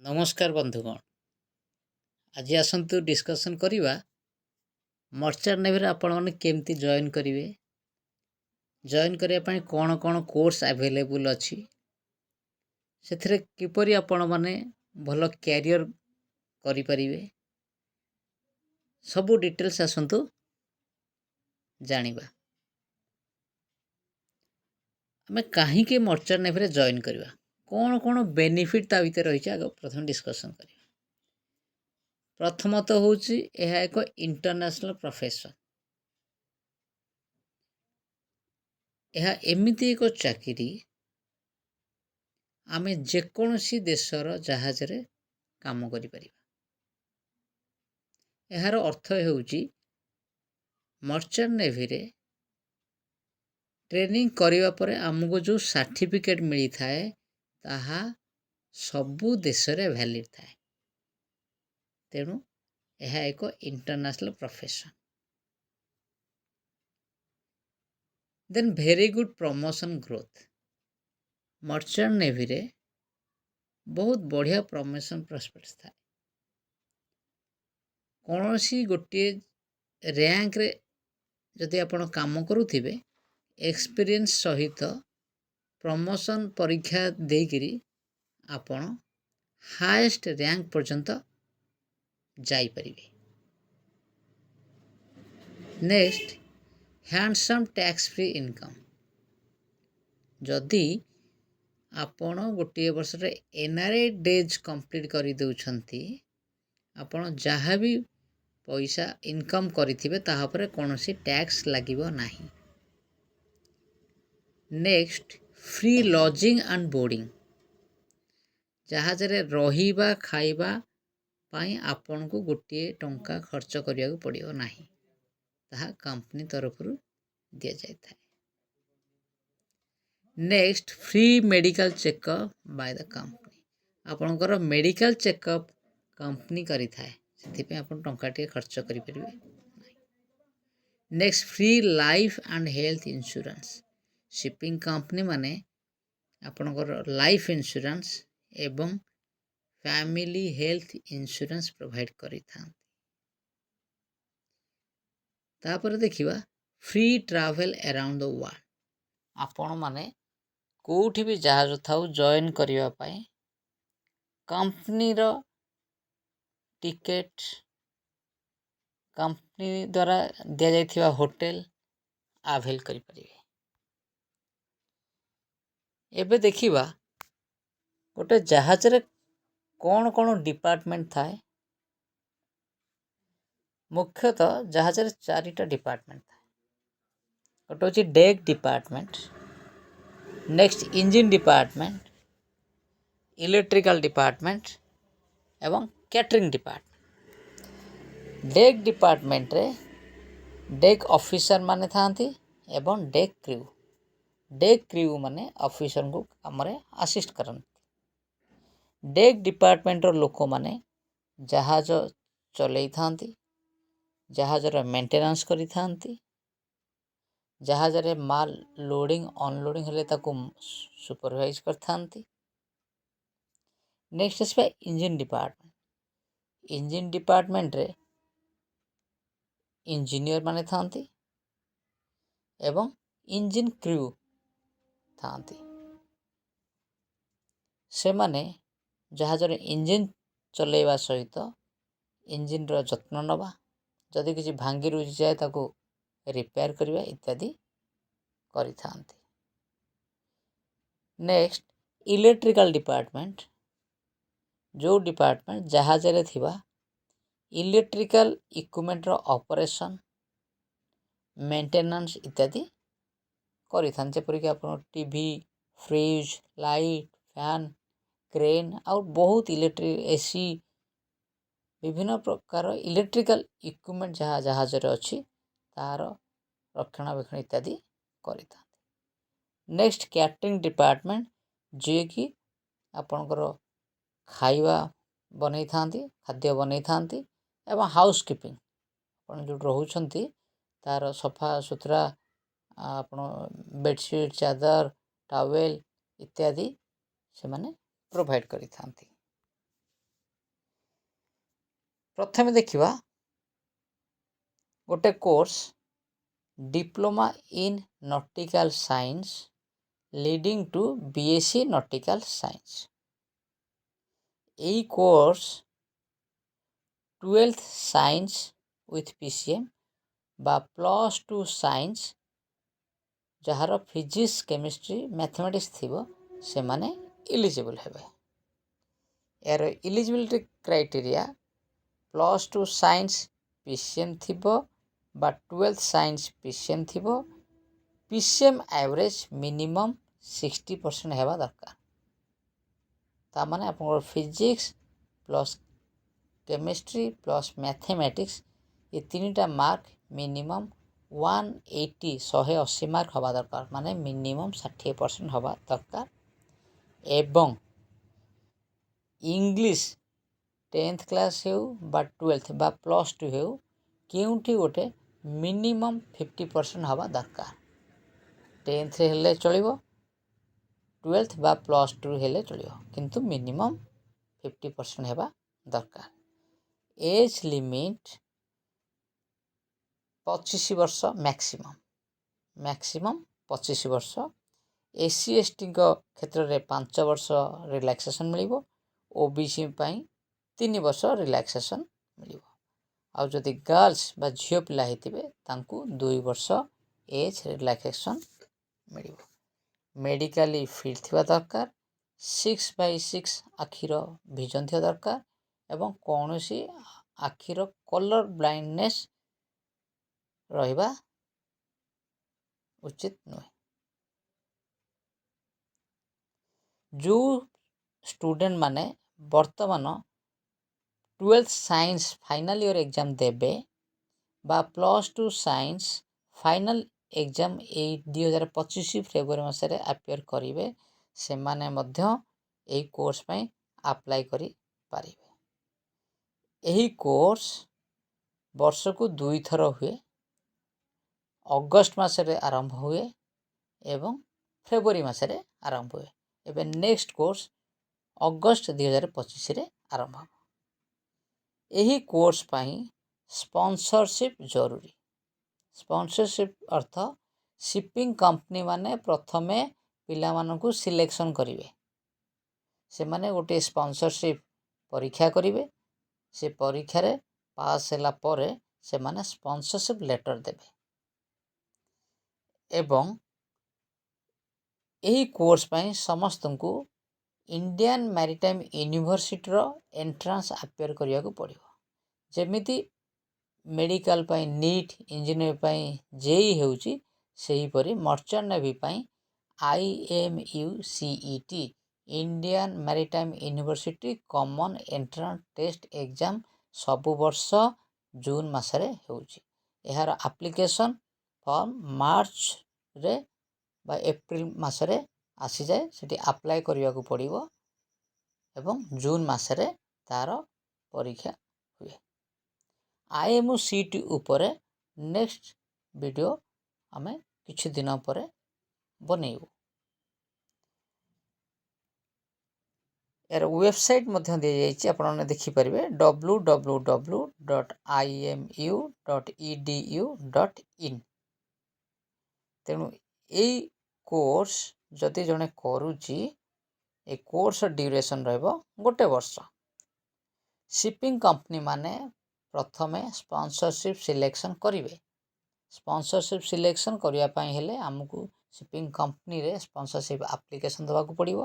ନମସ୍କାର ବନ୍ଧୁଗଣ, ଆଜି ଆସନ୍ତୁ ଡିସ୍କସନ୍ କରିବା ମର୍ଚାଣ୍ଟ ନେଭିରେ ଆପଣମାନେ କେମିତି ଜଏନ୍ କରିବେ, ଜଏନ୍ କରିବା ପାଇଁ କ'ଣ କ'ଣ କୋର୍ସ ଆଭେଲେବୁଲ୍ ଅଛି, ସେଥିରେ କିପରି ଆପଣମାନେ ଭଲ କ୍ୟାରିୟର କରିପାରିବେ, ସବୁ ଡିଟେଲ୍ସ ଆସନ୍ତୁ ଜାଣିବା। ଆମେ କାହିଁକି ମର୍ଚାଣ୍ଟ ନେଭିରେ ଜଏନ୍ କରିବା, କ'ଣ କ'ଣ ବେନିଫିଟ୍ ତା ଭିତରେ ରହିଛି, ଆଗ ପ୍ରଥମେ ଡିସ୍କସନ୍ କରିବା। ପ୍ରଥମତଃ ହେଉଛି ଏହା ଏକ ଇଣ୍ଟରନ୍ୟାସନାଲ୍ ପ୍ରଫେସନ୍। ଏହା ଏମିତି ଏକ ଚାକିରି, ଆମେ ଯେକୌଣସି ଦେଶର ଜାହାଜରେ କାମ କରିପାରିବା। ଏହାର ଅର୍ଥ ହେଉଛି ମର୍ଚାଣ୍ଟ ନେଭିରେ ଟ୍ରେନିଂ କରିବା ପରେ ଆମକୁ ଯେଉଁ ସାର୍ଟିଫିକେଟ୍ ମିଳିଥାଏ, ତାହା ସବୁ ଦେଶରେ ଭ୍ୟାଲିଡ଼ ଥାଏ। ତେଣୁ ଏହା ଏକ international profession. Then very good promotion growth. Merchant ନେଭିରେ ବହୁତ ବଢ଼ିଆ ପ୍ରମୋସନ୍ ପ୍ରସ୍ପେକ୍ଟ ଥାଏ। କୌଣସି ଗୋଟିଏ ର୍ୟାଙ୍କରେ ଯଦି ଆପଣ କାମ କରୁଥିବେ, ଏକ୍ସପିରିଏନ୍ସ ସହିତ ପ୍ରମୋସନ୍ ପରୀକ୍ଷା ଦେଇକରି ଆପଣ ହାଏଷ୍ଟ ର୍ୟାଙ୍କ ପର୍ଯ୍ୟନ୍ତ ଯାଇପାରିବେ। Next, handsome tax free income. ଯଦି ଆପଣ ଗୋଟିଏ ବର୍ଷରେ NRI days complete କରିଦେଉଛନ୍ତି, ଆପଣ ଯାହା ବି ପଇସା ଇନକମ୍ କରିଥିବେ, ତାହା ଉପରେ କୌଣସି ଟ୍ୟାକ୍ସ ଲାଗିବ ନାହିଁ। Next, free lodging and boarding. ଜାହାଜରେ ରହିବା ଖାଇବା ପାଇଁ ଆପଣଙ୍କୁ ଗୋଟିଏ ଟଙ୍କା ଖର୍ଚ୍ଚ କରିବାକୁ ପଡ଼ିବ ନାହିଁ, ତାହା କମ୍ପାନୀ ତରଫରୁ ଦିଆଯାଇଥାଏ। Next, free medical checkup by the company. ଆପଣଙ୍କର ମେଡ଼ିକାଲ ଚେକଅପ୍ କମ୍ପାନୀ କରିଥାଏ, ସେଥିପାଇଁ ଆପଣ ଟଙ୍କାଟିଏ ଖର୍ଚ୍ଚ କରିପାରିବେ ନାହିଁ। Next, free life and health insurance. Shipping company ମାନେ ଆପଣଙ୍କର ଲାଇଫ୍ ଇନ୍ସୁରାନ୍ସ ଏବଂ ଫ୍ୟାମିଲି ହେଲ୍ଥ ଇନ୍ସୁରାନ୍ସ ପ୍ରୋଭାଇଡ଼ କରିଥାନ୍ତି। ତାପରେ ଦେଖିବା free travel around the world. ଆପଣମାନେ କେଉଁଠି ବି ଜାହାଜ ଥାଉ, ଜଏନ୍ କରିବା ପାଇଁ କମ୍ପାନୀର ଟିକେଟ୍, କମ୍ପାନୀ ଦ୍ୱାରା ଦିଆଯାଇଥିବା ହୋଟେଲ ଆଭେଲ୍ କରିପାରିବେ। ଏବେ ଦେଖିବା ଗୋଟେ ଜାହାଜରେ କ'ଣ କ'ଣ ଡିପାର୍ଟମେଣ୍ଟ ଥାଏ। ମୁଖ୍ୟତଃ ଜାହାଜରେ ଚାରିଟା ଡିପାର୍ଟମେଣ୍ଟ ଥାଏ। ଗୋଟେ ହେଉଛି deck department, next engine department, electrical department ଏବଂ କ୍ୟାଟରିଂ ଡିପାର୍ଟମେଣ୍ଟ। ଡେକ୍ ଡିପାର୍ଟମେଣ୍ଟରେ ଡେକ୍ ଅଫିସର ମାନେ ଥାଆନ୍ତି ଏବଂ ଡେକ୍ କ୍ରିଉ। ଡେକ୍ କ୍ରିଉ ମାନେ ଅଫିସରଙ୍କୁ କାମରେ ଆସିଷ୍ଟ କରନ୍ତି। ଡେକ୍ ଡିପାର୍ଟମେଣ୍ଟର ଲୋକମାନେ ଜାହାଜ ଚଲେଇଥାନ୍ତି, ଜାହାଜର ମେଣ୍ଟେନାନ୍ସ କରିଥାନ୍ତି, ଜାହାଜରେ ମାଲ ଲୋଡ଼ିଂ ଅନଲୋଡ଼ିଂ ହେଲେ ତାକୁ ସୁପରଭାଇଜ କରିଥାନ୍ତି। ନେକ୍ସଟ ଆସିବା ଇଞ୍ଜିନ୍ ଡିପାର୍ଟମେଣ୍ଟ। ଇଞ୍ଜିନ୍ ଡିପାର୍ଟମେଣ୍ଟରେ ଇଞ୍ଜିନିୟର ମାନେ ଥାଆନ୍ତି ଏବଂ ଇଞ୍ଜିନ୍ କ୍ରିଉ ଥାଆନ୍ତି। ସେମାନେ ଜାହାଜର ଇଞ୍ଜିନ୍ ଚଲେଇବା ସହିତ ଇଞ୍ଜିନ୍ର ଯତ୍ନ ନେବା, ଯଦି କିଛି ଭାଙ୍ଗି ରୁଜି ଯାଏ ତାକୁ ରିପେୟାର କରିବା ଇତ୍ୟାଦି କରିଥାନ୍ତି। ନେକ୍ସଟ, ଇଲେକ୍ଟ୍ରିକାଲ ଡିପାର୍ଟମେଣ୍ଟ, ଯେଉଁ ଡିପାର୍ଟମେଣ୍ଟ ଜାହାଜରେ ଥିବା ଇଲେକ୍ଟ୍ରିକାଲ ଇକ୍ୱିପମେଣ୍ଟର ଅପରେସନ୍, ମେଣ୍ଟେନାନ୍ସ ଇତ୍ୟାଦି କରିଥାନ୍ତି। ଯେପରିକି ଆପଣ TV, fridge, light, fan, crane ଆଉ ବହୁତ ଇଲେକ୍ଟ୍ରିକ୍ AC, ବିଭିନ୍ନ ପ୍ରକାର ଇଲେକ୍ଟ୍ରିକାଲ ଇକ୍ୱିପମେଣ୍ଟ ଯାହା ଜାହାଜରେ ଅଛି, ତାହାର ରକ୍ଷଣାବେକ୍ଷଣ ଇତ୍ୟାଦି କରିଥାନ୍ତି। ନେକ୍ସଟ, କ୍ୟାଟରିଂ ଡିପାର୍ଟମେଣ୍ଟ, ଯିଏକି ଆପଣଙ୍କର ଖାଇବା ବନେଇଥାନ୍ତି, ଖାଦ୍ୟ ବନେଇଥାନ୍ତି ଏବଂ ହାଉସ୍ କିପିଂ, ଆପଣ ଯେଉଁଠି ରହୁଛନ୍ତି ତା'ର ସଫା ସୁତୁରା, ଆପଣ ବେଡ଼ସିଟ୍, ଚାଦର, ଟାୱେଲ୍ ଇତ୍ୟାଦି ସେମାନେ ପ୍ରୋଭାଇଡ଼ କରିଥାନ୍ତି। ପ୍ରଥମେ ଦେଖିବା ଗୋଟେ course, Diploma in Nautical Science leading to BSc Nautical Science। ଏଇ course 12th science with PCM ବା +2 ସାଇନ୍ସ, ଯାହାର ଫିଜିକ୍ସ, କେମିଷ୍ଟ୍ରି, ମ୍ୟାଥମେଟିକ୍ସ ଥିବ, ସେମାନେ ଇଲିଜିବଲ୍ ହେବେ। ଏହାର eligibility criteria +2 science PCM ଥିବ ବା 12th science PCM ଥିବ, PCM average minimum 60% ହେବା ଦରକାର। ତା ମାନେ ଆପଣଙ୍କର physics plus chemistry plus mathematics ଏ ତିନିଟା ମାର୍କ ମିନିମମ୍ 180, 180 ମାର୍କ ହେବା ଦରକାର, ମାନେ ମିନିମମ୍ 60% ହେବା ଦରକାର। ଏବଂ ଇଂଲିଶ 10th class ହେଉ ବା 12th ବା +2 ହେଉ, କେଉଁଠି ଗୋଟେ ମିନିମମ୍ 50% ହେବା ଦରକାର। 10ଥରେ ହେଲେ ଚଳିବ, 12th ବା +2 ହେଲେ ଚଳିବ, କିନ୍ତୁ ମିନିମମ୍ 50% ହେବା ଦରକାର। ଏଜ୍ ଲିମିଟ୍ 25 ବର୍ଷ ମ୍ୟାକ୍ସିମମ୍, ମ୍ୟାକ୍ସିମମ୍ 25 ବର୍ଷ। ଏସ୍ ସି, ଏସ୍ ଟିଙ୍କ କ୍ଷେତ୍ରରେ 5 ବର୍ଷ ରିଲାକ୍ସେସନ୍ ମିଳିବ, OBC ପାଇଁ 3 ବର୍ଷ ରିଲାକ୍ସେସନ୍ ମିଳିବ। ଆଉ ଯଦି ଗାର୍ଲସ ବା ଝିଅ ପିଲା ହେଇଥିବେ, ତାଙ୍କୁ 2 ବର୍ଷ ଏଜ୍ ରିଲାକ୍ସେସନ୍ ମିଳିବ। ମେଡ଼ିକାଲି ଫିଟ୍ ଥିବା ଦରକାର, 6/6 ଆଖିର ଭିଜନ୍ ଥିବା ଦରକାର ଏବଂ କୌଣସି ଆଖିର କଲର୍ ବ୍ଲାଇଣ୍ଡନେସ୍ ରହିବା ଉଚିତ ନୁହେଁ। ଯେଉଁ ଷ୍ଟୁଡେଣ୍ଟ ମାନେ ବର୍ତ୍ତମାନ 12th science final year exam ଦେବେ ବା +2 ସାଇନ୍ସ ଫାଇନାଲ୍ ଏକ୍ଜାମ୍ ଏଇ 2025 ଫେବୃଆରୀ ମାସରେ ଆପିୟର କରିବେ, ସେମାନେ ମଧ୍ୟ ଏହି କୋର୍ସ ପାଇଁ ଆପ୍ଲାଏ କରିପାରିବେ। ଏହି କୋର୍ସ ବର୍ଷକୁ ଦୁଇଥର ହୁଏ। ଅଗଷ୍ଟ ମାସରେ ଆରମ୍ଭ ହୁଏ ଏବଂ ଫେବୃଆରୀ ମାସରେ ଆରମ୍ଭ ହୁଏ। ଏବେ ନେକ୍ସଟ କୋର୍ସ ଅଗଷ୍ଟ 2025ରେ ଆରମ୍ଭ ହେବ। ଏହି କୋର୍ସ ପାଇଁ ସ୍ପନ୍ସରସିପ୍ ଜରୁରୀ। ସ୍ପନ୍ସରସିପ୍ ଅର୍ଥ ସିପିଂ କମ୍ପାନୀ ମାନେ ପ୍ରଥମେ ପିଲାମାନଙ୍କୁ ସିଲେକ୍ସନ୍ କରିବେ। ସେମାନେ ଗୋଟିଏ ସ୍ପନ୍ସରସିପ୍ ପରୀକ୍ଷା କରିବେ। ସେ ପରୀକ୍ଷାରେ ପାସ୍ ହେଲା ପରେ ସେମାନେ ସ୍ପନ୍ସରସିପ୍ ଲେଟର୍ ଦେବେ। ଏବଂ ଏହି କୋର୍ସ ପାଇଁ ସମସ୍ତଙ୍କୁ ଇଣ୍ଡିଆନ୍ ମ୍ୟାରିଟାଇମ୍ ୟୁନିଭର୍ସିଟିର ଏଣ୍ଟ୍ରାନ୍ସ ଆପିୟର କରିବାକୁ ପଡ଼ିବ। ଯେମିତି ମେଡ଼ିକାଲ ପାଇଁ ନିଟ୍, ଇଞ୍ଜିନିୟର ପାଇଁ ଜେଇ ହେଉଛି, ସେହିପରି ମର୍ଚାଣ୍ଟ ନେଭି ପାଇଁ IMUCET, Indian Maritime University Common Entrance Test exam ସବୁ ବର୍ଷ ଜୁନ୍ ମାସରେ ହେଉଛି। ଏହାର ଆପ୍ଲିକେସନ୍ ଫର୍ମ ମାର୍ଚ୍ଚରେ ବା ଏପ୍ରିଲ ମାସରେ ଆସିଯାଏ। ସେଠି ଆପ୍ଲାଏ କରିବାକୁ ପଡ଼ିବ ଏବଂ ଜୁନ୍ ମାସରେ ତା'ର ପରୀକ୍ଷା ହୁଏ। IMUCET ଉପରେ ନେକ୍ସଟ ଭିଡ଼ିଓ ଆମେ କିଛି ଦିନ ପରେ ବନେଇବୁ। ଏହାର ୱେବସାଇଟ୍ ମଧ୍ୟ ଦିଆଯାଇଛି, ଆପଣମାନେ ଦେଖିପାରିବେ, www.imu.edu.in। ତେଣୁ ଏଇ କୋର୍ସ ଯଦି ଜଣେ କରୁଛି, ଏ କୋର୍ସ ଡ୍ୟୁରେସନ୍ ରହିବ ଗୋଟେ ବର୍ଷ। ସିପିଂ କମ୍ପାନୀ ମାନେ ପ୍ରଥମେ ସ୍ପନ୍ସରସିପ୍ ସିଲେକ୍ସନ୍ କରିବେ। ସ୍ପନ୍ସରସିପ୍ ସିଲେକ୍ସନ୍ କରିବା ପାଇଁ ହେଲେ ଆମକୁ ସିପିଂ କମ୍ପାନୀରେ ସ୍ପନ୍ସରସିପ୍ ଆପ୍ଲିକେସନ୍ ଦେବାକୁ ପଡ଼ିବ।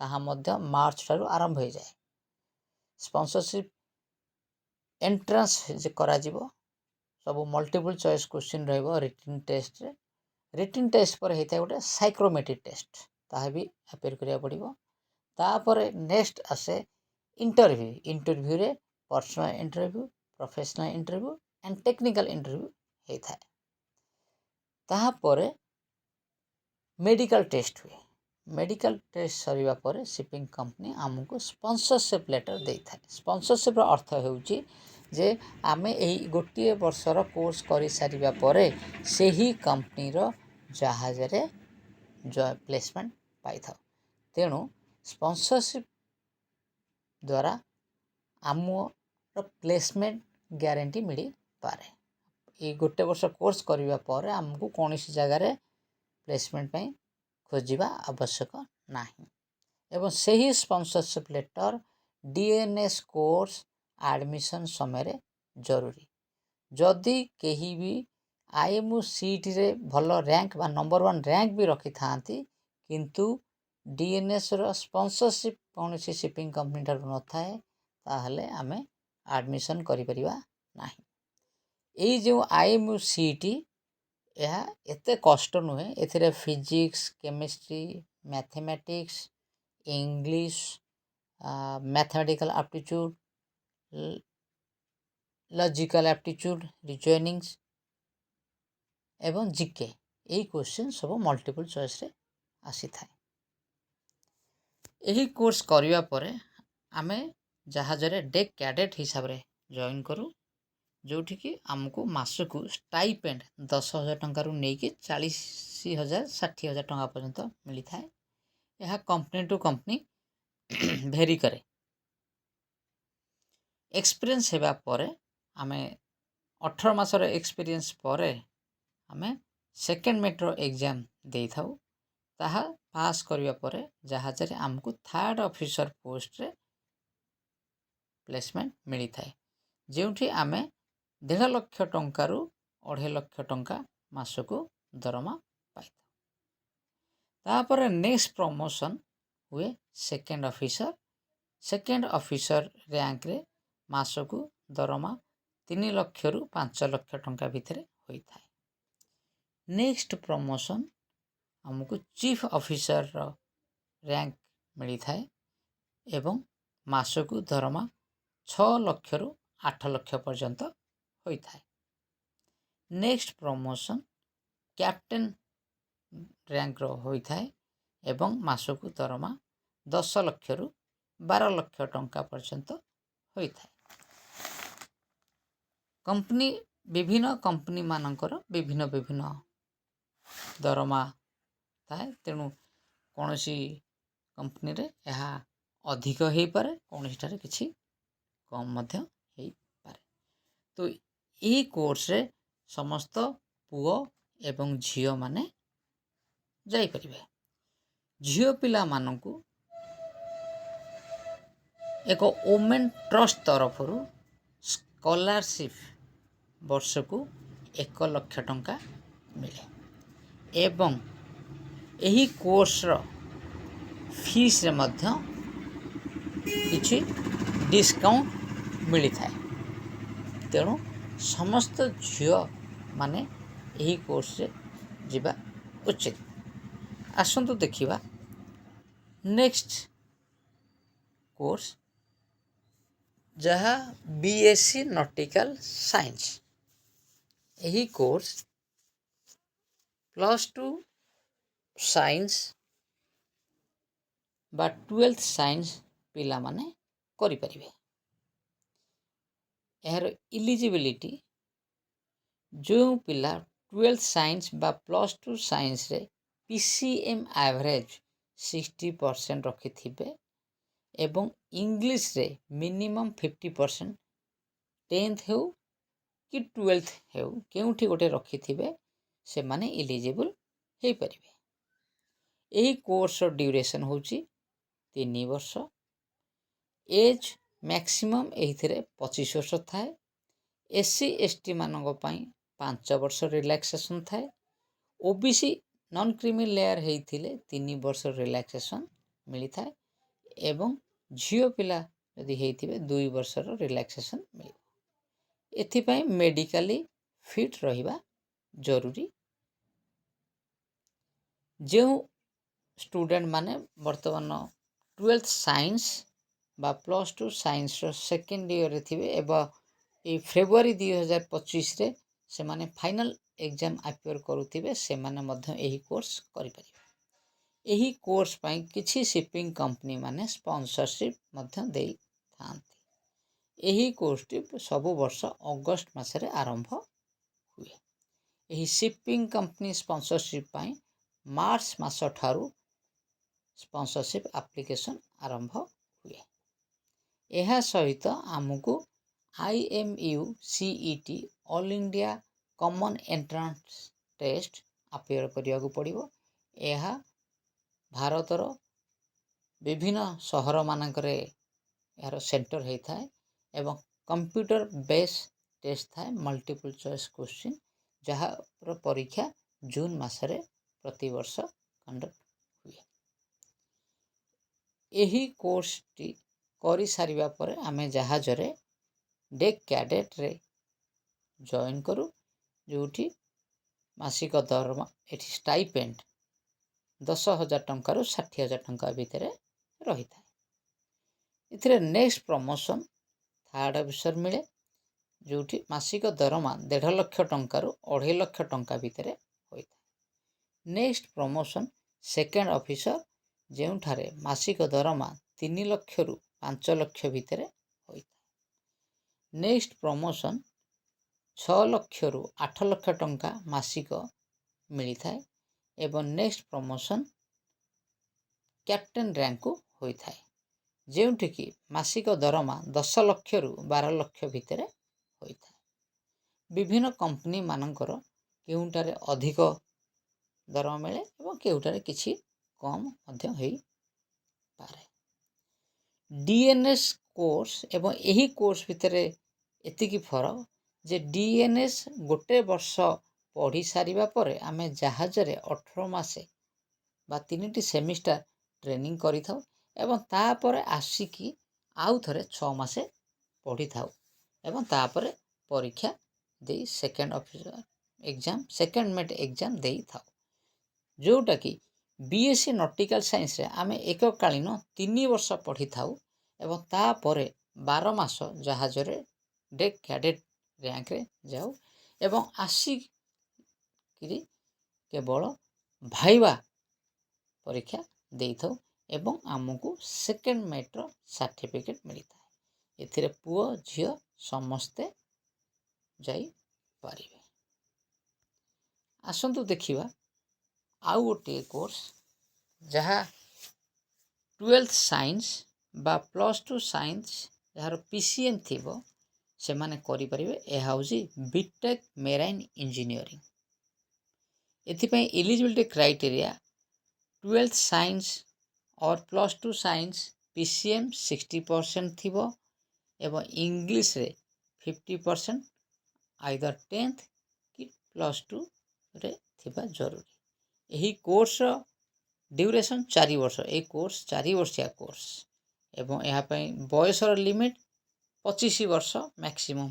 ତାହା ମଧ୍ୟ ମାର୍ଚ୍ଚ ଠାରୁ ଆରମ୍ଭ ହୋଇଯାଏ। ସ୍ପନ୍ସରସିପ୍ ଏଣ୍ଟ୍ରାନ୍ସ ଯେ କରାଯିବ, ସବୁ ମଲ୍ଟିପୁଲ୍ ଚଏସ୍ କୋଶ୍ଚିନ୍ ରହିବ ରିଟିନ୍ ଟେଷ୍ଟରେ। ରିଟିନ୍ ଟେଷ୍ଟ ପରେ ହେଇଥାଏ ଗୋଟେ ସାଇକ୍ରୋମେଟ୍ରିକ୍ ଟେଷ୍ଟ, ତାହା ବି ଆପିୟର କରିବାକୁ ପଡ଼ିବ। ତାପରେ ନେକ୍ସଟ ଆସେ ଇଣ୍ଟରଭ୍ୟୁ। ଇଣ୍ଟରଭ୍ୟୁରେ personal interview, professional interview and technical interview ହେଇଥାଏ। ତାହାପରେ ମେଡ଼ିକାଲ ଟେଷ୍ଟ ହୁଏ। ମେଡ଼ିକାଲ ଟେଷ୍ଟ ସରିବା ପରେ ସିପିଂ କମ୍ପାନୀ ଆମକୁ ସ୍ପନ୍ସରସିପ୍ ଲେଟର୍ ଦେଇଥାଏ। ସ୍ପନ୍ସରସିପ୍ର ଅର୍ଥ ହେଉଛି ଯେ ଆମେ ଏହି ଗୋଟିଏ ବର୍ଷର କୋର୍ସ କରିସାରିବା ପରେ ସେହି କମ୍ପାନୀର ଜାହାଜରେ ପ୍ଲେସମେଣ୍ଟ ପାଇଥାଉ। ତେଣୁ ସ୍ପନ୍ସରସିପ୍ ଦ୍ୱାରା ଆମ ପ୍ଲେସମେଣ୍ଟ ଗ୍ୟାରେଣ୍ଟି ମିଳିପାରେ। ଏଇ ଗୋଟେ ବର୍ଷ କୋର୍ସ କରିବା ପରେ ଆମକୁ କୌଣସି ଜାଗାରେ ପ୍ଲେସମେଣ୍ଟ ପାଇଁ ଖୋଜିବା ଆବଶ୍ୟକ ନାହିଁ ଏବଂ ସେହି sponsorship letter DNS course admission ସମୟରେ ଜରୁରୀ। ଯଦି କେହି ବି ଆଇଏମ୍ୟୁ ସିଇଟିରେ ଭଲ ର୍ୟାଙ୍କ ବା ନମ୍ବର ୱାନ୍ ର୍ୟାଙ୍କ ବି ରଖିଥାନ୍ତି, କିନ୍ତୁ ଡିଏନ୍ଏସ୍ର ସ୍ପନ୍ସରସିପ୍ କୌଣସି ସିପିଂ କମ୍ପାନୀ ଠାରୁ ନଥାଏ, ତାହେଲେ ଆମେ ଆଡ଼ମିସନ୍ କରିପାରିବା ନାହିଁ। ଏଇ ଯେଉଁ ଆଇଏମ୍ୟୁ ସିଇଟି, ଏହା ଏତେ କଷ୍ଟ ନୁହେଁ। ଏଥିରେ physics, chemistry, mathematics, English, mathematical aptitude, logical aptitude, reasonings ଏବଂ ଜିକେ, ଏଇ କୋଶ୍ଚିନ୍ ସବୁ ମଲ୍ଟିପୁଲ୍ ଚଏସ୍ରେ ଆସିଥାଏ। ଏହି କୋର୍ସ କରିବା ପରେ ଆମେ ଜାହାଜରେ ଡେକ୍ କ୍ୟାଡେଟ୍ ହିସାବରେ ଜଏନ୍ କରୁ, ଯେଉଁଠିକି ଆମକୁ ମାସକୁ ଷ୍ଟାଇପେଣ୍ଡ 10,000 ଟଙ୍କାରୁ ନେଇକି 40,000, 60,000 ଟଙ୍କା ପର୍ଯ୍ୟନ୍ତ ମିଳିଥାଏ। ଏହା କମ୍ପାନୀ ଟୁ କମ୍ପାନୀ ଭେରି କରେ। ଏକ୍ସପିରିଏନ୍ସ ହେବା ପରେ, ଆମେ 18 ମାସର ଏକ୍ସପିରିଏନ୍ସ ପରେ ଆମେ ସେକେଣ୍ଡ ମେଟ୍ର ଏକ୍ଜାମ୍ ଦେଇଥାଉ। ତାହା ପାସ୍ କରିବା ପରେ ଜାହାଜରେ ଆମକୁ ଥାର୍ଡ଼ ଅଫିସର ପୋଷ୍ଟରେ ପ୍ଲେସମେଣ୍ଟ ମିଳିଥାଏ, ଯେଉଁଠି ଆମେ 1.5 ଲକ୍ଷ ଟଙ୍କାରୁ 2.5 ଲକ୍ଷ ଟଙ୍କା ମାସକୁ ଦରମା ପାଇଥାଉ। ତାପରେ ନେକ୍ସଟ ପ୍ରମୋସନ୍ ହୁଏ ସେକେଣ୍ଡ ଅଫିସର। ସେକେଣ୍ଡ ଅଫିସର ର୍ୟାଙ୍କରେ ମାସକୁ ଦରମା 3 ଲକ୍ଷରୁ 5 ଲକ୍ଷ ଟଙ୍କା ଭିତରେ ହୋଇଥାଏ। ନେକ୍ସଟ ପ୍ରମୋସନ୍ ଆମକୁ ଚିଫ୍ ଅଫିସରର ର୍ୟାଙ୍କ ମିଳିଥାଏ ଏବଂ ମାସକୁ ଦରମା 6 ଲକ୍ଷରୁ 8 ଲକ୍ଷ ପର୍ଯ୍ୟନ୍ତ ହୋଇଥାଏ। ନେକ୍ସଟ ପ୍ରମୋସନ୍ କ୍ୟାପ୍ଟେନ୍ ର୍ୟାଙ୍କର ହୋଇଥାଏ ଏବଂ ମାସକୁ ଦରମା 10 ଲକ୍ଷରୁ 12 ଲକ୍ଷ ଟଙ୍କା ପର୍ଯ୍ୟନ୍ତ ହୋଇଥାଏ। କମ୍ପାନୀ, ବିଭିନ୍ନ କମ୍ପାନୀମାନଙ୍କର ବିଭିନ୍ନ ବିଭିନ୍ନ ଦରମା ଥାଏ। ତେଣୁ କୌଣସି କମ୍ପାନୀରେ ଏହା ଅଧିକ ହେଇପାରେ, କୌଣସିଠାରେ କିଛି କମ୍ ମଧ୍ୟ ହେଇପାରେ। ତ ଏହି କୋର୍ସରେ ସମସ୍ତ ପୁଅ ଏବଂ ଝିଅମାନେ ଯାଇପାରିବେ। ଝିଅ ପିଲାମାନଙ୍କୁ ଏକ ଓମେନ୍ ଟ୍ରଷ୍ଟ ତରଫରୁ ସ୍କଲାରସିପ୍ ବର୍ଷକୁ 1 ଲକ୍ଷ ଟଙ୍କା ମିଳେ ଏବଂ ଏହି କୋର୍ସର ଫିସ୍ରେ ମଧ୍ୟ କିଛି ଡିସକାଉଣ୍ଟ ମିଳିଥାଏ। ତେଣୁ ସମସ୍ତ ଝିଅମାନେ ଏହି କୋର୍ସରେ ଯିବା ଉଚିତ। ଆସନ୍ତୁ ଦେଖିବା ନେକ୍ସଟ କୋର୍ସ, ଯାହା ବିଏସସି ନଟିକାଲ ସାଇନ୍ସ। ଏହି କୋର୍ସ +2 ସାଇନ୍ସ ବା 12th science ପିଲାମାନେ କରିପାରିବେ। ଏହାର ଇଲିଜିବିଲିଟି, ଯେଉଁ ପିଲା 12th science ବା +2 ସାଇନ୍ସରେ PCM average 60% ରଖିଥିବେ ଏବଂ ଇଂଲିଶରେ ମିନିମମ୍ 50% 10th ହେଉ କି 12th ହେଉ, କେଉଁଠି ଗୋଟେ ରଖିଥିବେ, ସେମାନେ ଇଲିଜିବୁଲ୍ ହେଇପାରିବେ। ଏହି କୋର୍ସର ଡ୍ୟୁରେସନ୍ ହେଉଛି 3 ବର୍ଷ। ଏଜ୍ ମ୍ୟାକ୍ସିମମ୍ ଏଇଥିରେ 25 ବର୍ଷ ଥାଏ। ଏସ୍ ସି, ଏସ୍ ଟି ମାନଙ୍କ ପାଇଁ 5 ବର୍ଷ ରିଲାକ୍ସେସନ୍ ଥାଏ। OBC non creamy layer ହେଇଥିଲେ 3 ବର୍ଷ ରିଲାକ୍ସେସନ୍ ମିଳିଥାଏ ଏବଂ ଝିଅ ପିଲା ଯଦି ହେଇଥିବେ, 2 ବର୍ଷର ରିଲାକ୍ସେସନ୍ ମିଳିବ। ଏଥିପାଇଁ ମେଡ଼ିକାଲି ଫିଟ୍ ରହିବା ଜରୁରୀ। ଯେଉଁ ଷ୍ଟୁଡ଼େଣ୍ଟମାନେ ବର୍ତ୍ତମାନ 12th science ବା +2 ସାଇନ୍ସର ସେକେଣ୍ଡ ଇୟର୍ରେ ଥିବେ ଏବଂ ଏଇ ଫେବୃଆରୀ 2025ରେ ସେମାନେ ଫାଇନାଲ୍ ଏକ୍ଜାମ୍ ଆପିୟର କରୁଥିବେ, ସେମାନେ ମଧ୍ୟ ଏହି କୋର୍ସ କରିପାରିବେ। ଏହି କୋର୍ସ ପାଇଁ କିଛି ସିପିଂ କମ୍ପାନୀମାନେ ସ୍ପନ୍ସରସିପ୍ ମଧ୍ୟ ଦେଇଥାନ୍ତି। ଏହି କୋର୍ସଟି ସବୁ ବର୍ଷ ଅଗଷ୍ଟ ମାସରେ ଆରମ୍ଭ ହୁଏ। ଏହି ସିପିଂ କମ୍ପାନୀ ସ୍ପନ୍ସରସିପ୍ ପାଇଁ ମାର୍ଚ୍ଚ ମାସ ଠାରୁ ସ୍ପନ୍ସରସିପ୍ ଆପ୍ଲିକେସନ୍ ଆରମ୍ଭ ହୁଏ। ଏହା ସହିତ ଆମକୁ IMU CET, All India Common Entrance Test appear କରିବାକୁ ପଡ଼ିବ। ଏହା ଭାରତର ବିଭିନ୍ନ ସହରମାନଙ୍କରେ ଏହାର ସେଣ୍ଟର ହେଇଥାଏ ଏବଂ କମ୍ପ୍ୟୁଟର ବେସ୍ ଟେଷ୍ଟ ଥାଏ, ମଲ୍ଟିପୁଲ୍ ଚଏସ୍ କୋଶ୍ଚିନ୍, ଯାହାର ପରୀକ୍ଷା ଜୁନ୍ ମାସରେ ପ୍ରତିବର୍ଷ କଣ୍ଡକ୍ଟ ହୁଏ। ଏହି କୋର୍ସଟି କରିସାରିବା ପରେ ଆମେ ଜାହାଜରେ ଡେକ୍ କ୍ୟାଡେଟ୍ରେ ଜଏନ୍ କରୁ, ଯେଉଁଠି ମାସିକ ଦରମା, ଏଠି ଷ୍ଟାଇପେଣ୍ଡ 10,000 ଟଙ୍କାରୁ 60,000 ଟଙ୍କା ଭିତରେ ରହିଥାଏ। ଏଥିରେ ନେକ୍ସଟ ପ୍ରମୋସନ୍ ଥାର୍ଡ଼ ଅଫିସର ମିଳେ, ଯେଉଁଠି ମାସିକ ଦରମା 1.5 ଲକ୍ଷ ଟଙ୍କାରୁ 2.5 ଲକ୍ଷ ଟଙ୍କା ଭିତରେ ହୋଇଥାଏ। ନେକ୍ସଟ ପ୍ରମୋସନ୍ ସେକେଣ୍ଡ ଅଫିସର, ଯେଉଁଠାରେ ମାସିକ ଦରମା 3 ଲକ୍ଷରୁ 5 ଲକ୍ଷ ଭିତରେ ହୋଇଥାଏ। ନେକ୍ସଟ ପ୍ରମୋସନ୍ 6 ଲକ୍ଷରୁ 8 ଲକ୍ଷ ଟଙ୍କା ମାସିକ ମିଳିଥାଏ ଏବଂ ନେକ୍ସଟ ପ୍ରମୋସନ୍ କ୍ୟାପ୍ଟେନ୍ ର୍ୟାଙ୍କକୁ ହୋଇଥାଏ, ଯେଉଁଠିକି ମାସିକ ଦରମା 10 ଲକ୍ଷରୁ 12 ଲକ୍ଷ ଭିତରେ ହୋଇଥାଏ। ବିଭିନ୍ନ କମ୍ପାନୀମାନଙ୍କର କେଉଁଟାରେ ଅଧିକ ଦରମା ମିଳେ ଏବଂ କେଉଁଟାରେ କିଛି କମ୍ ମଧ୍ୟ ହେଇପାରେ। ଡିଏନ୍ଏସ୍ କୋର୍ସ ଏବଂ ଏହି କୋର୍ସ ଭିତରେ ଏତିକି ଫରକ ଯେ ଡିଏନ୍ଏସ୍ ଗୋଟେ ବର୍ଷ ପଢ଼ି ସାରିବା ପରେ ଆମେ ଜାହାଜରେ 18 ମାସ ବା ତିନିଟି ସେମିଷ୍ଟାର ଟ୍ରେନିଂ କରିଥାଉ ଏବଂ ତାପରେ ଆସିକି ଆଉ ଥରେ 6 ମାସ ପଢ଼ିଥାଉ ଏବଂ ତାପରେ ପରୀକ୍ଷା ଦେଇ second officer exam, second mate exam ଦେଇଥାଉ। ଯେଉଁଟାକି ବିଏସ୍ସି ନଟିକାଲ ସାଇନ୍ସରେ ଆମେ ଏକକାଳୀନ 3 ବର୍ଷ ପଢ଼ିଥାଉ ଏବଂ ତାପରେ 12 ମାସ ଜାହାଜରେ ଡେକ୍ କ୍ୟାଡେଟ୍ ର୍ୟାଙ୍କରେ ଯାଉ ଏବଂ ଆସିକିରି କେବଳ ଭାଇବା ପରୀକ୍ଷା ଦେଇଥାଉ ଏବଂ ଆମକୁ ସେକେଣ୍ଡ ମେଟ୍ର ସାର୍ଟିଫିକେଟ୍ ମିଳିଥାଏ। ଏଥିରେ ପୁଅ ଝିଅ ସମସ୍ତେ ଯାଇପାରିବେ। ଆସନ୍ତୁ ଦେଖିବା ଆଉ ଗୋଟିଏ କୋର୍ସ, ଯାହା 12th science ବା +2 ସାଇନ୍ସ, ଯାହାର ପିସିଏମ୍ ଥିବ, ସେମାନେ କରିପାରିବେ। ଏହା ହେଉଛି ବିଟେକ୍ ମେରାଇନ୍ ଇଞ୍ଜିନିୟରିଂ। ଏଥିପାଇଁ eligibility criteria 12th science or +2 science, PCM 60% ଥିବ ଏବଂ ଇଂଲିଶରେ 50%, ଆଇଦର 10th କି +2ରେ ଥିବା ଜରୁରୀ। ଏହି କୋର୍ସର ଡ୍ୟୁରେସନ୍ 4 ବର୍ଷ। ଏହି କୋର୍ସ 4 ବର୍ଷିଆ କୋର୍ସ ଏବଂ ଏହା ପାଇଁ ବୟସର ଲିମିଟ୍ 25 ବର୍ଷ ମ୍ୟାକ୍ସିମମ୍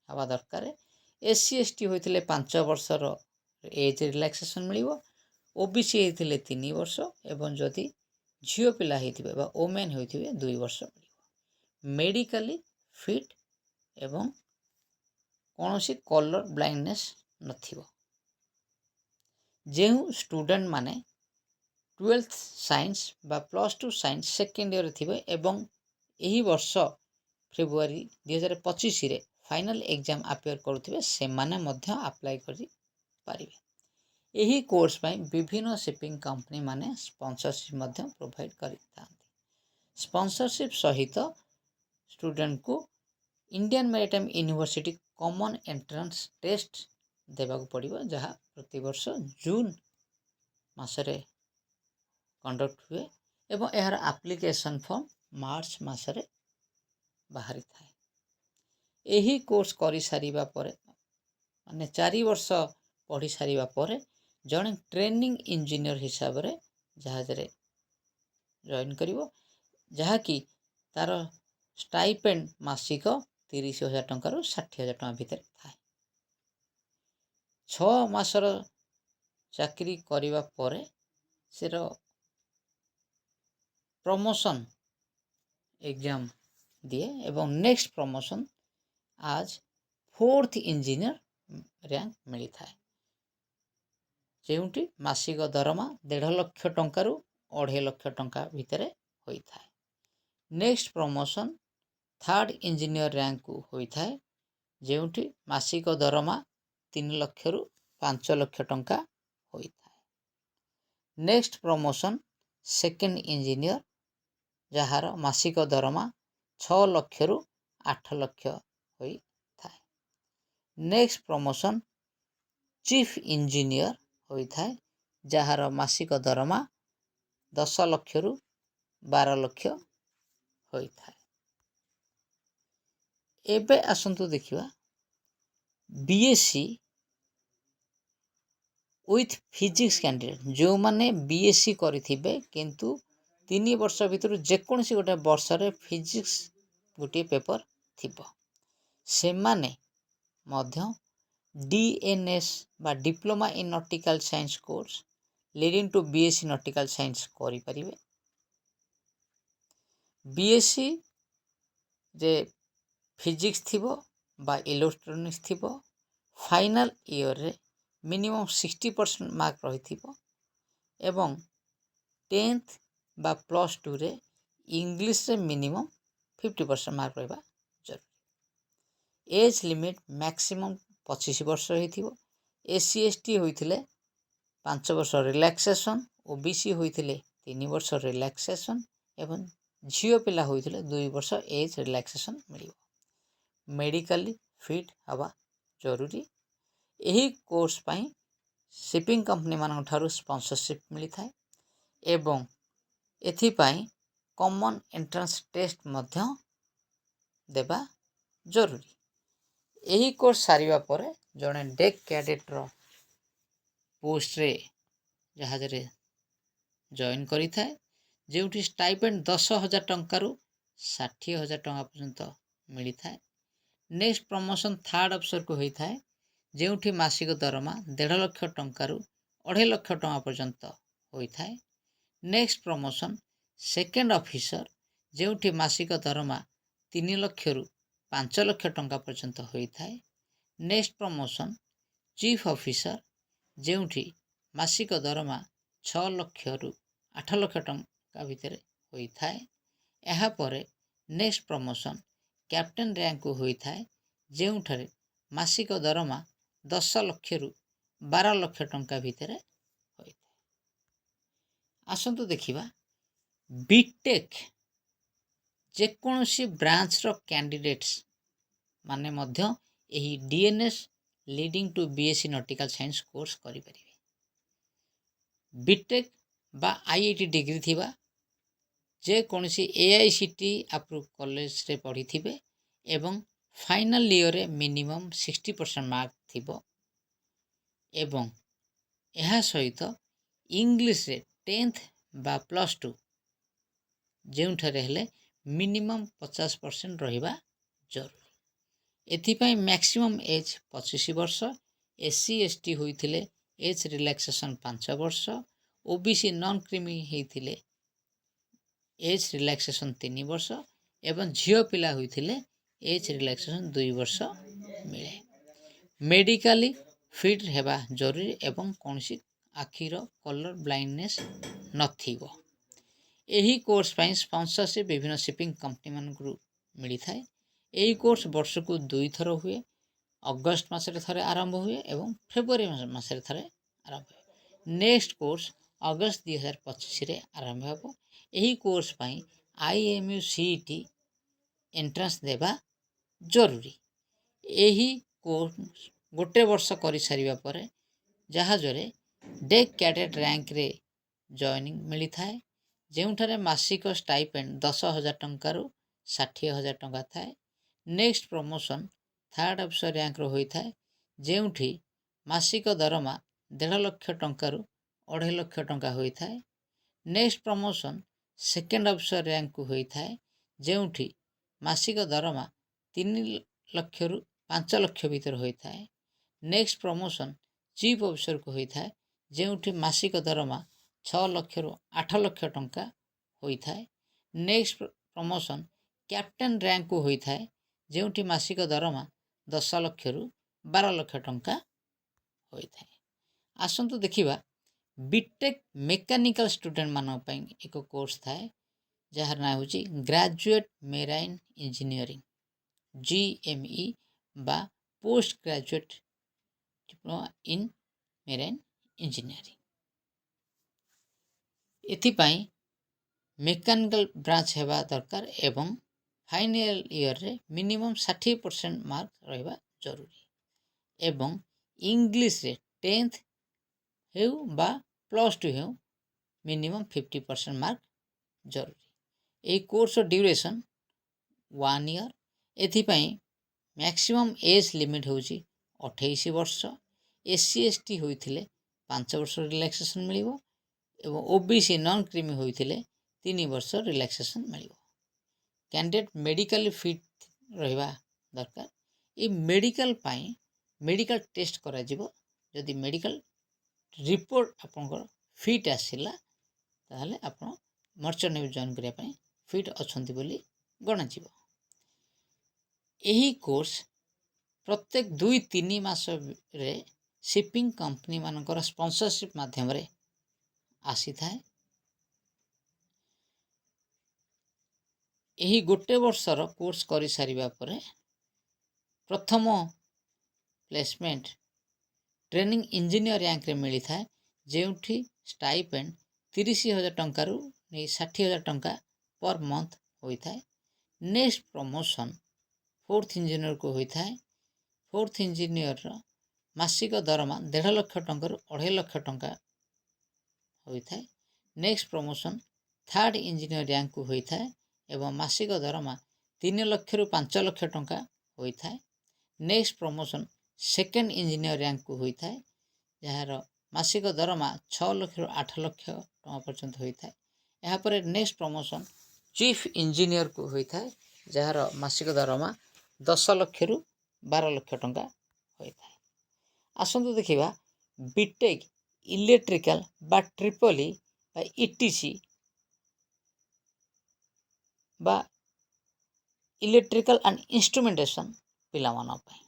ହେବା ଦରକାର। ଏସ୍ ସି, ଏସ୍ ଟି ହୋଇଥିଲେ 5 ବର୍ଷର ଏଜ୍ ରିଲାକ୍ସେସନ୍ ମିଳିବ, ଓ ବି ସି ହେଇଥିଲେ 3 ବର୍ଷ ଏବଂ ଯଦି ଝିଅ ପିଲା ହେଇଥିବେ ବା ଓମେନ୍ ହୋଇଥିବେ, 2 ବର୍ଷ ମିଳିବ। ମେଡ଼ିକାଲି ଫିଟ୍ ଏବଂ କୌଣସି କଲର୍ ବ୍ଲାଇଣ୍ଡନେସ୍ ନଥିବ। ଯେଉଁ ଷ୍ଟୁଡେଣ୍ଟମାନେ 12th science ବା +2 ସାଇନ୍ସ ସେକେଣ୍ଡ ଇୟର୍ରେ ଥିବେ ଏବଂ ଏହି ବର୍ଷ ଫେବୃଆରୀ 2025ରେ ଫାଇନାଲ୍ ଏକ୍ଜାମ୍ ଆପିୟର କରୁଥିବେ, ସେମାନେ ମଧ୍ୟ ଆପ୍ଲାଏ କରିପାରିବେ। ଏହି କୋର୍ସ ପାଇଁ ବିଭିନ୍ନ ସିପିଂ କମ୍ପାନୀମାନେ ସ୍ପନ୍ସରସିପ୍ ମଧ୍ୟ ପ୍ରୋଭାଇଡ଼ କରିଥାନ୍ତି। ସ୍ପନ୍ସରସିପ୍ ସହିତ ଷ୍ଟୁଡେଣ୍ଟକୁ Indian Maritime University Common Entrance Test ଦେବାକୁ ପଡ଼ିବ, ଯାହା ପ୍ରତିବର୍ଷ ଜୁନ୍ ମାସରେ କଣ୍ଡକ୍ଟ ହୁଏ ଏବଂ ଏହାର ଆପ୍ଲିକେସନ୍ ଫର୍ମ ମାର୍ଚ୍ଚ ମାସରେ ବାହାରିଥାଏ। ଏହି କୋର୍ସ କରିସାରିବା ପରେ, ମାନେ 4 ବର୍ଷ ପଢ଼ି ସାରିବା ପରେ, ଜଣେ ଟ୍ରେନିଂ ଇଞ୍ଜିନିୟର ହିସାବରେ ଜାହାଜରେ ଜଏନ୍ କରିବ, ଯାହାକି ତା'ର ଷ୍ଟାଇପେଣ୍ଡ ମାସିକ 30,000 ଟଙ୍କାରୁ 60,000 ଟଙ୍କା ଭିତରେ ଥାଏ। 6 ମାସର ଚାକିରି କରିବା ପରେ ସେର ପ୍ରମୋସନ୍ ଏକ୍ଜାମ୍ ଦିଏ ଏବଂ next promotion as fourth engineer rank ମିଳିଥାଏ, ଯେଉଁଠି ମାସିକ ଦରମା 1.5 ଲକ୍ଷ ଟଙ୍କାରୁ 2.5 ଲକ୍ଷ ଟଙ୍କା ଭିତରେ ହୋଇଥାଏ। ନେକ୍ସଟ ପ୍ରମୋସନ୍ ଥାର୍ଡ଼ ଇଞ୍ଜିନିୟର ର୍ୟାଙ୍କକୁ ହୋଇଥାଏ, ଯେଉଁଠି ମାସିକ ଦରମା 3 ଲକ୍ଷରୁ 5 ଲକ୍ଷ ଟଙ୍କା ହୋଇଥାଏ। ନେକ୍ସଟ ପ୍ରମୋସନ୍ ସେକେଣ୍ଡ ଇଞ୍ଜିନିୟର, ଯାହାର ମାସିକ ଦରମା 6 ଲକ୍ଷରୁ 8 ଲକ୍ଷ। ହୋଇଥାଏ। ନେକ୍ସଟ ପ୍ରମୋସନ୍ ଚିଫ୍ ଇଞ୍ଜିନିୟର ହୋଇଥାଏ, ଯାହାର ମାସିକ ଦରମା 10 ଲକ୍ଷରୁ 12 ଲକ୍ଷ ହୋଇଥାଏ। ଏବେ ଆସନ୍ତୁ ଦେଖିବା ବିଏସ୍ସି ୱିଥ୍ ଫିଜିକ୍ସ କ୍ୟାଣ୍ଡିଡେଟ୍। ଯେଉଁମାନେ ବିଏସ୍ସି କରିଥିବେ, କିନ୍ତୁ 3 ବର୍ଷ ଭିତରୁ ଯେକୌଣସି ଗୋଟେ ବର୍ଷରେ ଫିଜିକ୍ସ ଗୋଟିଏ ପେପର୍ ଥିବ, ସେମାନେ ମଧ୍ୟ ଡିଏନ୍ଏସ୍ ବା Diploma in Nautical Science course leading to BSc Nautical Science କରିପାରିବେ। ବିଏସ୍ସିରେ ଫିଜିକ୍ସ ଥିବ ବା ଇଲେକ୍ଟ୍ରୋନିକ୍ସ ଥିବ, ଫାଇନାଲ୍ ଇୟର୍ରେ ମିନିମମ୍ 60% ମାର୍କ ରହିଥିବ ଏବଂ 10th ବା +2ରେ ଇଂଲିଶରେ ମିନିମମ୍ 50% ମାର୍କ ରହିବା ଜରୁରୀ। ଏଜ୍ ଲିମିଟ୍ ମ୍ୟାକ୍ସିମମ୍ 25 ବର୍ଷ ହେଇଥିବ। ଏସ୍ ସି, ଏସ୍ ଟି ହୋଇଥିଲେ 5 ବର୍ଷ ରିଲାକ୍ସେସନ୍, ଓ ବି ସି ହୋଇଥିଲେ 3 ବର୍ଷ ରିଲାକ୍ସେସନ୍ ଏବଂ ଝିଅ ପିଲା ହୋଇଥିଲେ 2 ବର୍ଷ ଏଜ୍ ରିଲାକ୍ସେସନ୍ ମିଳିବ। ମେଡ଼ିକାଲି ଫିଟ୍ ହେବା ଜରୁରୀ। ଏହି କୋର୍ସ ପାଇଁ ସିପିଂ କମ୍ପାନୀମାନଙ୍କ ଠାରୁ ସ୍ପନ୍ସରସିପ୍ ମିଳିଥାଏ ଏବଂ ଏଥିପାଇଁ କମନ୍ ଏଣ୍ଟ୍ରାନ୍ସ ଟେଷ୍ଟ ମଧ୍ୟ ଦେବା ଜରୁରୀ। ଏହି କୋର୍ସ ସାରିବା ପରେ ଜଣେ ଡେକ୍ କ୍ୟାଡେଟ୍ର ପୋଷ୍ଟରେ ଜାହାଜରେ ଜଏନ୍ କରିଥାଏ, ଯେଉଁଠି ଷ୍ଟାଇପେଣ୍ଡ 10,000 ଟଙ୍କାରୁ 60,000 ଟଙ୍କା ପର୍ଯ୍ୟନ୍ତ ମିଳିଥାଏ। ନେକ୍ସଟ ପ୍ରମୋସନ୍ ଥାର୍ଡ଼ ଅଫିସରକୁ ହୋଇଥାଏ, ଯେଉଁଠି ମାସିକ ଦରମା 1.5 ଲକ୍ଷ ଟଙ୍କାରୁ 2.5 ଲକ୍ଷ ଟଙ୍କା ପର୍ଯ୍ୟନ୍ତ ହୋଇଥାଏ। ନେକ୍ସଟ ପ୍ରମୋସନ୍ ସେକେଣ୍ଡ ଅଫିସର, ଯେଉଁଠି ମାସିକ ଦରମା 3 ଲକ୍ଷରୁ 5 ଲକ୍ଷ ଟଙ୍କା ପର୍ଯ୍ୟନ୍ତ ହୋଇଥାଏ। ନେକ୍ସଟ ପ୍ରମୋସନ୍ ଚିଫ୍ ଅଫିସର, ଯେଉଁଠି ମାସିକ ଦରମା 6 ଲକ୍ଷରୁ 8 ଲକ୍ଷ ଟଙ୍କା ଭିତରେ ହୋଇଥାଏ। ଏହାପରେ ନେକ୍ସଟ ପ୍ରମୋସନ୍ କ୍ୟାପ୍ଟେନ୍ ର୍ୟାଙ୍କକୁ ହୋଇଥାଏ, ଯେଉଁଠାରେ ମାସିକ ଦରମା 10 ଲକ୍ଷରୁ 12 ଲକ୍ଷ ଟଙ୍କା ଭିତରେ ହୋଇଥାଏ। ଆସନ୍ତୁ ଦେଖିବା ବିଟେକ୍ ଯେକୌଣସି ବ୍ରାଞ୍ଚର କ୍ୟାଣ୍ଡିଡେଟ୍ସ ମାନେ ମଧ୍ୟ ଏହି DNS leading to BSc Nautical Science course କରିପାରିବେ। ବିଟେକ୍ ବା ଆଇଆଇଟି ଡିଗ୍ରୀ ଥିବା, ଯେକୌଣସି ଏଆଇସିଟିଇ ଆପ୍ରୁଭ୍ କଲେଜରେ ପଢ଼ିଥିବେ ଏବଂ ଫାଇନାଲ୍ ଇୟର୍ରେ ମିନିମମ୍ 60% ମାର୍କ ଥିବ ଏବଂ ଏହା ସହିତ ଇଂଲିଶରେ 10th ବା +2 ଯେଉଁଠାରେ ହେଲେ ମିନିମମ୍ 50% ରହିବା ଜରୁରୀ। ଏଥିପାଇଁ ମ୍ୟାକ୍ସିମମ୍ ଏଜ୍ 25 ବର୍ଷ। ଏସ୍ ସି, ଏସ୍ ଟି ହୋଇଥିଲେ ଏଜ୍ ରିଲାକ୍ସେସନ୍ 5 ବର୍ଷ, ଓ ବି ସି ନନ୍ କ୍ରିମି ହେଇଥିଲେ ଏଜ୍ ରିଲାକ୍ସେସନ୍ 3 ବର୍ଷ ଏବଂ ଝିଅ ପିଲା ହୋଇଥିଲେ ଏଜ୍ ରିଲାକ୍ସେସନ୍ 2 ବର୍ଷ ମିଳେ। ମେଡ଼ିକାଲି ଫିଟ୍ ହେବା ଜରୁରୀ ଏବଂ କୌଣସି ଆଖିର କଲର୍ ବ୍ଲାଇଣ୍ଡନେସ୍ ନଥିବ। ଏହି କୋର୍ସ ପାଇଁ ସ୍ପନ୍ସରସିପ୍ ବିଭିନ୍ନ ସିପିଂ କମ୍ପାନୀମାନଙ୍କରୁ ମିଳିଥାଏ। ଏହି କୋର୍ସ ବର୍ଷକୁ ଦୁଇଥର ହୁଏ। ଅଗଷ୍ଟ ମାସରେ ଥରେ ଆରମ୍ଭ ହୁଏ ଏବଂ ଫେବୃଆରୀ ମାସରେ ଥରେ ଆରମ୍ଭ ହୁଏ। ନେକ୍ସଟ କୋର୍ସ ଅଗଷ୍ଟ 2025ରେ ଆରମ୍ଭ ହେବ। ଏହି କୋର୍ସ ପାଇଁ ଆଇଏମ୍ୟୁ ସିଇଟି ଏଣ୍ଟ୍ରାନ୍ସ ଦେବା ଜରୁରୀ। ଏହି କୋର୍ସ ଗୋଟେ ବର୍ଷ କରିସାରିବା ପରେ ଜାହାଜରେ ଡେକ୍ କ୍ୟାଡେଟ୍ ର୍ୟାଙ୍କରେ ଜଏନିଂ ମିଳିଥାଏ, ଯେଉଁଠାରେ ମାସିକ ଷ୍ଟାଇପେଣ୍ଡ 10,000 ଟଙ୍କାରୁ 60,000 ଟଙ୍କା ଥାଏ। ନେକ୍ସଟ ପ୍ରମୋସନ୍ ଥାର୍ଡ଼ ଅଫିସର ର୍ୟାଙ୍କର ହୋଇଥାଏ, ଯେଉଁଠି ମାସିକ ଦରମା 1.5 ଲକ୍ଷ ଟଙ୍କାରୁ 2.5 ଲକ୍ଷ ଟଙ୍କା ହୋଇଥାଏ। ନେକ୍ସଟ ପ୍ରମୋସନ୍ ସେକେଣ୍ଡ ଅଫିସର ର୍ୟାଙ୍କକୁ ହୋଇଥାଏ, ଯେଉଁଠି ମାସିକ ଦରମା 3 ଲକ୍ଷରୁ 5 ଲକ୍ଷ ଭିତରେ ହୋଇଥାଏ। ନେକ୍ସଟ ପ୍ରମୋସନ୍ ଚିଫ୍ ଅଫିସରକୁ ହୋଇଥାଏ, ଯେଉଁଠି ମାସିକ ଦରମା 6 ଲକ୍ଷରୁ 8 ଲକ୍ଷ ଟଙ୍କା ହୋଇଥାଏ। ନେକ୍ସଟ ପ୍ରମୋସନ୍ କ୍ୟାପ୍ଟେନ୍ ର୍ୟାଙ୍କକୁ ହୋଇଥାଏ, ଯେଉଁଠି ମାସିକ ଦରମା 10 ଲକ୍ଷରୁ 12 ଲକ୍ଷ ଟଙ୍କା ହୋଇଥାଏ। ଆସନ୍ତୁ ଦେଖିବା ବିଟେକ୍ ମେକାନିକାଲ ଷ୍ଟୁଡେଣ୍ଟମାନଙ୍କ ପାଇଁ ଏକ କୋର୍ସ ଥାଏ, ଯାହାର ନାଁ ହେଉଛି ଗ୍ରାଜୁଏଟ୍ ମେରାଇନ୍ ଇଞ୍ଜିନିୟରିଂ, ଜିଏମ୍ଇ ବା Post Graduate Diploma in Marine Engineering। ଏଥିପାଇଁ ମେକାନିକାଲ ବ୍ରାଞ୍ଚ ହେବା ଦରକାର ଏବଂ ଫାଇନାଲ୍ ଇୟର୍ରେ ମିନିମମ୍ 60% ମାର୍କ ରହିବା ଜରୁରୀ ଏବଂ ଇଂଲିଶରେ 10th ହେଉ ବା +2 ହେଉ, ମିନିମମ୍ 50% ମାର୍କ ଜରୁରୀ। ଏହି କୋର୍ସର ଡ୍ୟୁରେସନ୍ ୱାନ୍ ଇୟର୍। ଏଥିପାଇଁ ମ୍ୟାକ୍ସିମମ୍ ଏଜ୍ ଲିମିଟ୍ ହେଉଛି 28 ବର୍ଷ। ଏସ୍ ସି, ଏସ୍ ଟି ହୋଇଥିଲେ 5 ବର୍ଷ ରିଲାକ୍ସେସନ୍ ମିଳିବ ଏବଂ O B C, non creamy ହୋଇଥିଲେ 3 ବର୍ଷ ରିଲାକ୍ସେସନ୍ ମିଳିବ। କ୍ୟାଣ୍ଡିଡେଟ୍ ମେଡ଼ିକାଲି ଫିଟ୍ ରହିବା ଦରକାର। ଏଇ ମେଡ଼ିକାଲ ପାଇଁ ମେଡ଼ିକାଲ ଟେଷ୍ଟ କରାଯିବ। ଯଦି ମେଡ଼ିକାଲ ରିପୋର୍ଟ ଆପଣଙ୍କର ଫିଟ୍ ଆସିଲା, ତାହେଲେ ଆପଣ ମର୍ଚେଣ୍ଟ ନେଭି ଜଏନ୍ କରିବା ପାଇଁ ଫିଟ୍ ଅଛନ୍ତି ବୋଲି ଗଣାଯିବ। ଏହି କୋର୍ସ ପ୍ରତ୍ୟେକ 2-3 ମାସରେ ସିପିଂ କମ୍ପାନୀମାନଙ୍କର ସ୍ପନ୍ସରସିପ୍ ମାଧ୍ୟମରେ ଆସିଥାଏ। ଏହି ଗୋଟେ ବର୍ଷର କୋର୍ସ କରିସାରିବା ପରେ ପ୍ରଥମ ପ୍ଲେସମେଣ୍ଟ ଟ୍ରେନିଂ ଇଞ୍ଜିନିୟର ର୍ୟାଙ୍କରେ ମିଳିଥାଏ, ଯେଉଁଠି ଷ୍ଟାଇପେଣ୍ଡ 30,000 ଟଙ୍କାରୁ ନେଇ 60,000 ଟଙ୍କା ପର୍ ମନ୍ଥ ହୋଇଥାଏ। ନେକ୍ସଟ ପ୍ରମୋସନ୍ ଫୋର୍ଥ ଇଞ୍ଜିନିୟରକୁ ହୋଇଥାଏ। ଫୋର୍ଥ ଇଞ୍ଜିନିୟରର ମାସିକ ଦରମା 1.5 ଲକ୍ଷ ଟଙ୍କାରୁ 2.5 ଲକ୍ଷ ଟଙ୍କା ହୋଇଥାଏ। ନେକ୍ସଟ ପ୍ରମୋସନ୍ ଥାର୍ଡ଼ ଇଞ୍ଜିନିୟର ର୍ୟାଙ୍କକୁ ହୋଇଥାଏ ଏବଂ ମାସିକ ଦରମା 3 ଲକ୍ଷରୁ 5 ଲକ୍ଷ ଟଙ୍କା ହୋଇଥାଏ। ନେକ୍ସଟ ପ୍ରମୋସନ୍ ସେକେଣ୍ଡ ଇଞ୍ଜିନିୟର ର୍ୟାଙ୍କକୁ ହୋଇଥାଏ, ଯାହାର ମାସିକ ଦରମା 6 ଲକ୍ଷରୁ 8 ଲକ୍ଷ ଟଙ୍କା ପର୍ଯ୍ୟନ୍ତ ହୋଇଥାଏ। ଏହାପରେ ନେକ୍ସଟ ପ୍ରମୋସନ୍ ଚିଫ୍ ଇଞ୍ଜିନିୟରକୁ ହୋଇଥାଏ, ଯାହାର ମାସିକ ଦରମା 10 ଲକ୍ଷରୁ 12 ଲକ୍ଷ ଟଙ୍କା ହୋଇଥାଏ। ଆସନ୍ତୁ ଦେଖିବା ବିଟେକ୍ ଇଲେକ୍ଟ୍ରିକାଲ ବା ଟ୍ରିପଲ୍ ଇ ବା ଇଟିସି ବା ଇଲେକ୍ଟ୍ରିକାଲ ଆଣ୍ଡ ଇନଷ୍ଟ୍ରୁମେଣ୍ଟେସନ୍ ପିଲାମାନଙ୍କ ପାଇଁ।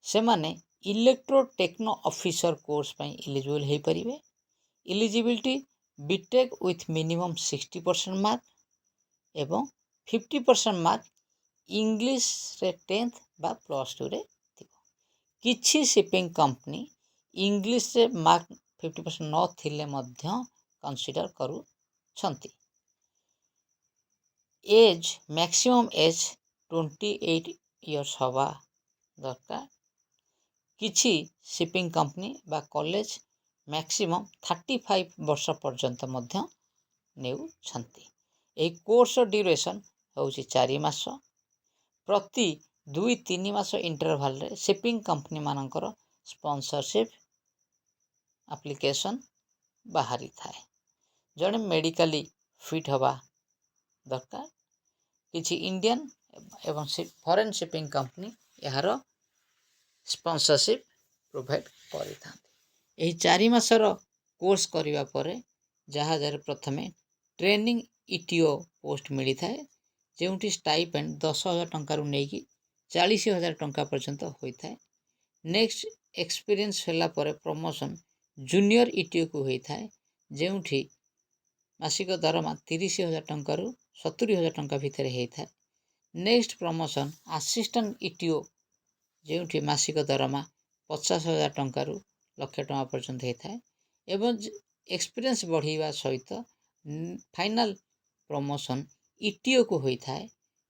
ସେମାନେ ଇଲେକ୍ଟ୍ରୋ ଟେକ୍ନୋ ଅଫିସର କୋର୍ସ ପାଇଁ ଇଲିଜିବଲ୍ ହୋଇପାରିବେ। Eligibility BTech with minimum 60% mark ଏବଂ 50% ମାର୍କ ଇଂଲିଶରେ 10th ବା +2ରେ ଥିବ। କିଛି ସିପିଂ କମ୍ପାନୀ ଇଂଲିଶରେ ମାର୍କ 50% ନଥିଲେ ମଧ୍ୟ କନସିଡ଼ର କରୁଛନ୍ତି। ଏଜ୍, ମ୍ୟାକ୍ସିମମ୍ ଏଜ୍ 28 ଇୟର୍ସ ହେବା ଦରକାର। କିଛି ସିପିଂ କମ୍ପାନୀ ବା କଲେଜ ମ୍ୟାକ୍ସିମମ୍ 35 ବର୍ଷ ପର୍ଯ୍ୟନ୍ତ ମଧ୍ୟ ନେଉଛନ୍ତି। ଏହି କୋର୍ସର ଡ୍ୟୁରେସନ୍ ହେଉଛି 4 ମାସ। ପ୍ରତି 2-3 ମାସ ଇଣ୍ଟରଭାଲରେ ସିପିଂ କମ୍ପାନୀମାନଙ୍କର ସ୍ପନ୍ସରସିପ୍ ଆପ୍ଲିକେସନ୍ ବାହାରିଥାଏ। ଜଣେ ମେଡ଼ିକାଲି ଫିଟ୍ ହେବା ଦରକାର। କିଛି ଇଣ୍ଡିଆନ୍ ଏବଂ ଫରେନ୍ ସିପିଂ କମ୍ପାନୀ ଏହାର ସ୍ପନ୍ସରସିପ୍ ପ୍ରୋଭାଇଡ଼ କରିଥାନ୍ତି। ଏହି 4 ମାସର କୋର୍ସ କରିବା ପରେ ଜାହାଜରେ ପ୍ରଥମେ ଟ୍ରେନିଂ ଇଟିଓ ପୋଷ୍ଟ ମିଳିଥାଏ, ଯେଉଁଠି ଷ୍ଟାଇପେଣ୍ଡ 10,000 ଟଙ୍କାରୁ ନେଇକି 40,000 ଟଙ୍କା ପର୍ଯ୍ୟନ୍ତ ହୋଇଥାଏ। ନେକ୍ସଟ ଏକ୍ସପିରିଏନ୍ସ ହେଲା ପରେ ପ୍ରମୋସନ୍ ଜୁନିୟର ଇଟିଓକୁ ହୋଇଥାଏ, ଯେଉଁଠି ମାସିକ ଦରମା 30,000 ଟଙ୍କାରୁ 70,000 ଟଙ୍କା ଭିତରେ ହେଇଥାଏ। ନେକ୍ସଟ ପ୍ରମୋସନ୍ ଆସିଷ୍ଟାଣ୍ଟ ଇଟିଓ, ଯେଉଁଠି ମାସିକ ଦରମା 50,000 ଟଙ୍କାରୁ ଲକ୍ଷେ ଟଙ୍କା ପର୍ଯ୍ୟନ୍ତ ହେଇଥାଏ ଏବଂ ଏକ୍ସପିରିଏନ୍ସ ବଢ଼ିବା ସହିତ ଫାଇନାଲ୍ ପ୍ରମୋସନ୍ ଇଟିଓକୁ ହୋଇଥାଏ,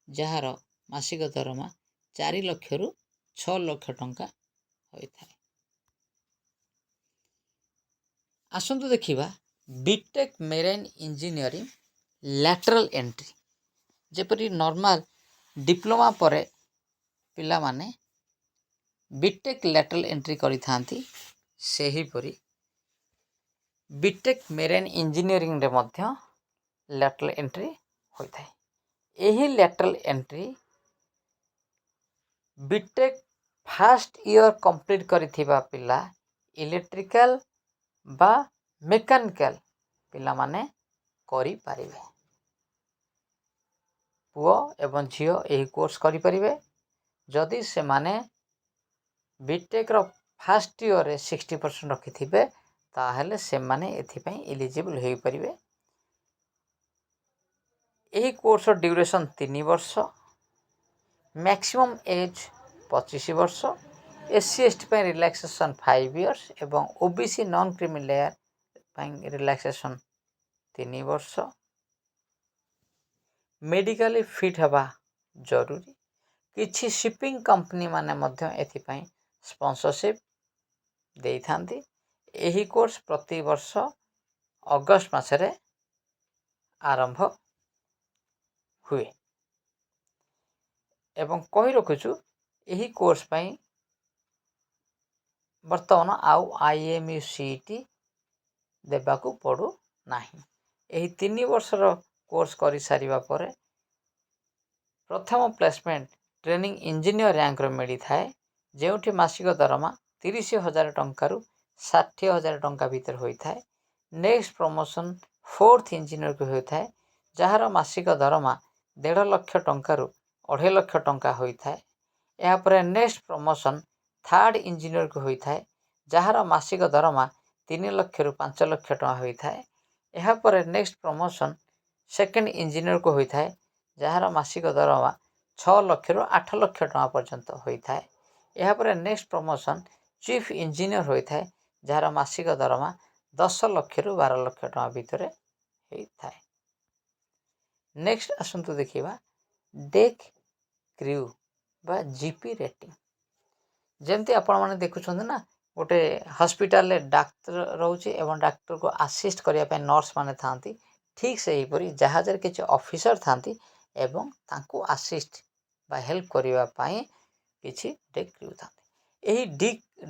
ଯାହାର ମାସିକ ଦରମା 4 ଲକ୍ଷରୁ 6 ଲକ୍ଷ ଟଙ୍କା ହୋଇଥାଏ। ଆସନ୍ତୁ ଦେଖିବା BTech marine engineering lateral entry. ଯେପରି ନର୍ମାଲ ଡିପ୍ଲୋମା ପରେ ପିଲାମାନେ ବିଟେକ୍ ଲାଟରାଲ୍ ଏଣ୍ଟ୍ରି କରିଥାନ୍ତି, ସେହିପରି ବିଟେକ୍ ମେରାଇନ୍ ଇଞ୍ଜିନିୟରିଂରେ ମଧ୍ୟ ଲାଟରାଲ୍ ଏଣ୍ଟ୍ରି ହୋଇଥାଏ। ଏହି lateral entry BTech first year complete କରିଥିବା ପିଲା, ଇଲେକ୍ଟ୍ରିକାଲ ବା ମେକାନିକାଲ ପିଲାମାନେ କରିପାରିବେ। ପୁଅ ଏବଂ ଝିଅ ଏହି କୋର୍ସ କରିପାରିବେ। ଯଦି ସେମାନେ ବିଟେକ୍ର ଫାଷ୍ଟ ଇୟର୍ରେ 60% ରଖିଥିବେ, ତାହେଲେ ସେମାନେ ଏଥିପାଇଁ ଇଲିଜିବଲ୍ ହୋଇପାରିବେ। ଏହି କୋର୍ସର ଡ୍ୟୁରେସନ୍ 3 ବର୍ଷ, ମ୍ୟାକ୍ସିମମ୍ ଏଜ୍ 25 ବର୍ଷ, ଏସ୍ ସି, ଏସ୍ ଟି ପାଇଁ ରିଲାକ୍ସେସନ୍ 5 ଇୟର୍ସ ଏବଂ O B C, non creamy layer ପାଇଁ ରିଲାକ୍ସେସନ୍ 3 ବର୍ଷ। ମେଡ଼ିକାଲି ଫିଟ୍ ହେବା ଜରୁରୀ। କିଛି ସିପିଂ କମ୍ପାନୀ ମାନେ ମଧ୍ୟ ଏଥିପାଇଁ ସ୍ପନ୍ସରସିପ୍ ଦେଇଥାନ୍ତି। ଏହି କୋର୍ସ ପ୍ରତିବର୍ଷ ଅଗଷ୍ଟ ମାସରେ ଆରମ୍ଭ ହୁଏ ଏବଂ କହି ରଖୁଛୁ, ଏହି କୋର୍ସ ପାଇଁ ବର୍ତ୍ତମାନ ଆଉ IMU CET ଦେବାକୁ ପଡ଼ୁନାହିଁ। ଏହି 3 ବର୍ଷର କୋର୍ସ କରିସାରିବା ପରେ ପ୍ରଥମ ପ୍ଲେସମେଣ୍ଟ ଟ୍ରେନିଂ ଇଞ୍ଜିନିୟର ର୍ୟାଙ୍କର ମିଳିଥାଏ, ଯେଉଁଠି ମାସିକ ଦରମା 30,000 ଟଙ୍କାରୁ 60,000 ଟଙ୍କା ଭିତରେ ହୋଇଥାଏ। ନେକ୍ସଟ ପ୍ରମୋସନ୍ ଫୋର୍ଥ ଇଞ୍ଜିନିୟରକୁ ହୋଇଥାଏ, ଯାହାର ମାସିକ ଦରମା 1.5 ଲକ୍ଷ ଟଙ୍କାରୁ 2.5 ଲକ୍ଷ ଟଙ୍କା ହୋଇଥାଏ। ଏହାପରେ ନେକ୍ସଟ ପ୍ରମୋସନ୍ ଥାର୍ଡ଼ ଇଞ୍ଜିନିୟରକୁ ହୋଇଥାଏ, ଯାହାର ମାସିକ ଦରମା 3 ଲକ୍ଷରୁ 5 ଲକ୍ଷ ଟଙ୍କା ହୋଇଥାଏ। ଏହାପରେ ନେକ୍ସଟ ପ୍ରମୋସନ୍ ସେକେଣ୍ଡ ଇଞ୍ଜିନିୟରକୁ ହୋଇଥାଏ, ଯାହାର ମାସିକ ଦରମା 6 ଲକ୍ଷରୁ 8 ଲକ୍ଷ ଟଙ୍କା ପର୍ଯ୍ୟନ୍ତ ହୋଇଥାଏ। ଏହାପରେ ନେକ୍ସଟ ପ୍ରମୋସନ୍ ଚିଫ୍ ଇଞ୍ଜିନିୟର ହୋଇଥାଏ, ଯାହାର ମାସିକ ଦରମା 10 ଲକ୍ଷରୁ 12 ଲକ୍ଷ ଟଙ୍କା ଭିତରେ ହେଇଥାଏ। ନେକ୍ସଟ ଆସନ୍ତୁ ଦେଖିବା ଡେକ୍ କ୍ରିଉ ବା ଜିପି ରେଟିଂ। ଯେମିତି ଆପଣମାନେ ଦେଖୁଛନ୍ତି ନା, ଗୋଟେ ହସ୍ପିଟାଲରେ ଡାକ୍ତର ରହୁଛି ଏବଂ ଡାକ୍ତରକୁ ଆସିଷ୍ଟ କରିବା ପାଇଁ ନର୍ସ ମାନେ ଥାଆନ୍ତି, ଠିକ୍ ସେହିପରି ଜାହାଜରେ କିଛି ଅଫିସର ଥାଆନ୍ତି ଏବଂ ତାଙ୍କୁ ଆସିଷ୍ଟ ବା ହେଲ୍ପ କରିବା ପାଇଁ କିଛି ଡେକ୍ କ୍ରିଉ ଥାଆନ୍ତି। ଏହି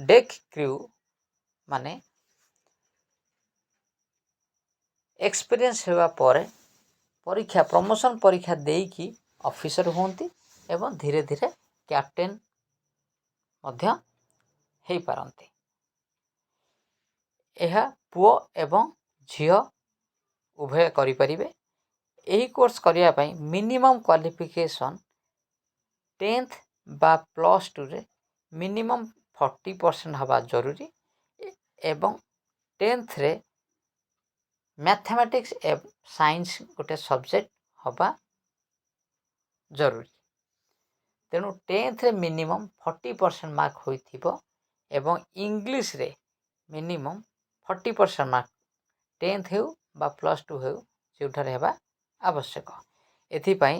ଡେକ୍ କ୍ରିଉ ମାନେ ଏକ୍ସପିରିଏନ୍ସ ହେବା ପରେ ପରୀକ୍ଷା, ପ୍ରମୋସନ୍ ପରୀକ୍ଷା ଦେଇକି ଅଫିସର ହୁଅନ୍ତି ଏବଂ ଧୀରେ ଧୀରେ କ୍ୟାପ୍ଟେନ୍ ମଧ୍ୟ ହେଇପାରନ୍ତି। ଏହା ପୁଅ ଏବଂ ଝିଅ ଉଭୟ କରିପାରିବେ। ଏହି କୋର୍ସ କରିବା ପାଇଁ ମିନିମମ୍ କ୍ୱାଲିଫିକେସନ୍ 10th ବା +2ରେ ମିନିମମ୍ 40% ହେବା ଜରୁରୀ ଏବଂ 10thରେ ମ୍ୟାଥମେଟିକ୍ସ ସାଇନ୍ସ ଗୋଟେ ସବଜେକ୍ଟ ହେବା ଜରୁରୀ। ତେଣୁ 10thରେ ମିନିମମ୍ 40% ମାର୍କ ହୋଇଥିବ ଏବଂ ଇଂଲିଶରେ ମିନିମମ୍ 40% ମାର୍କ 10th ହେଉ ବା +2 ହେଉ, ଯେଉଁଠାରେ ହେବା ଆବଶ୍ୟକ। ଏଥିପାଇଁ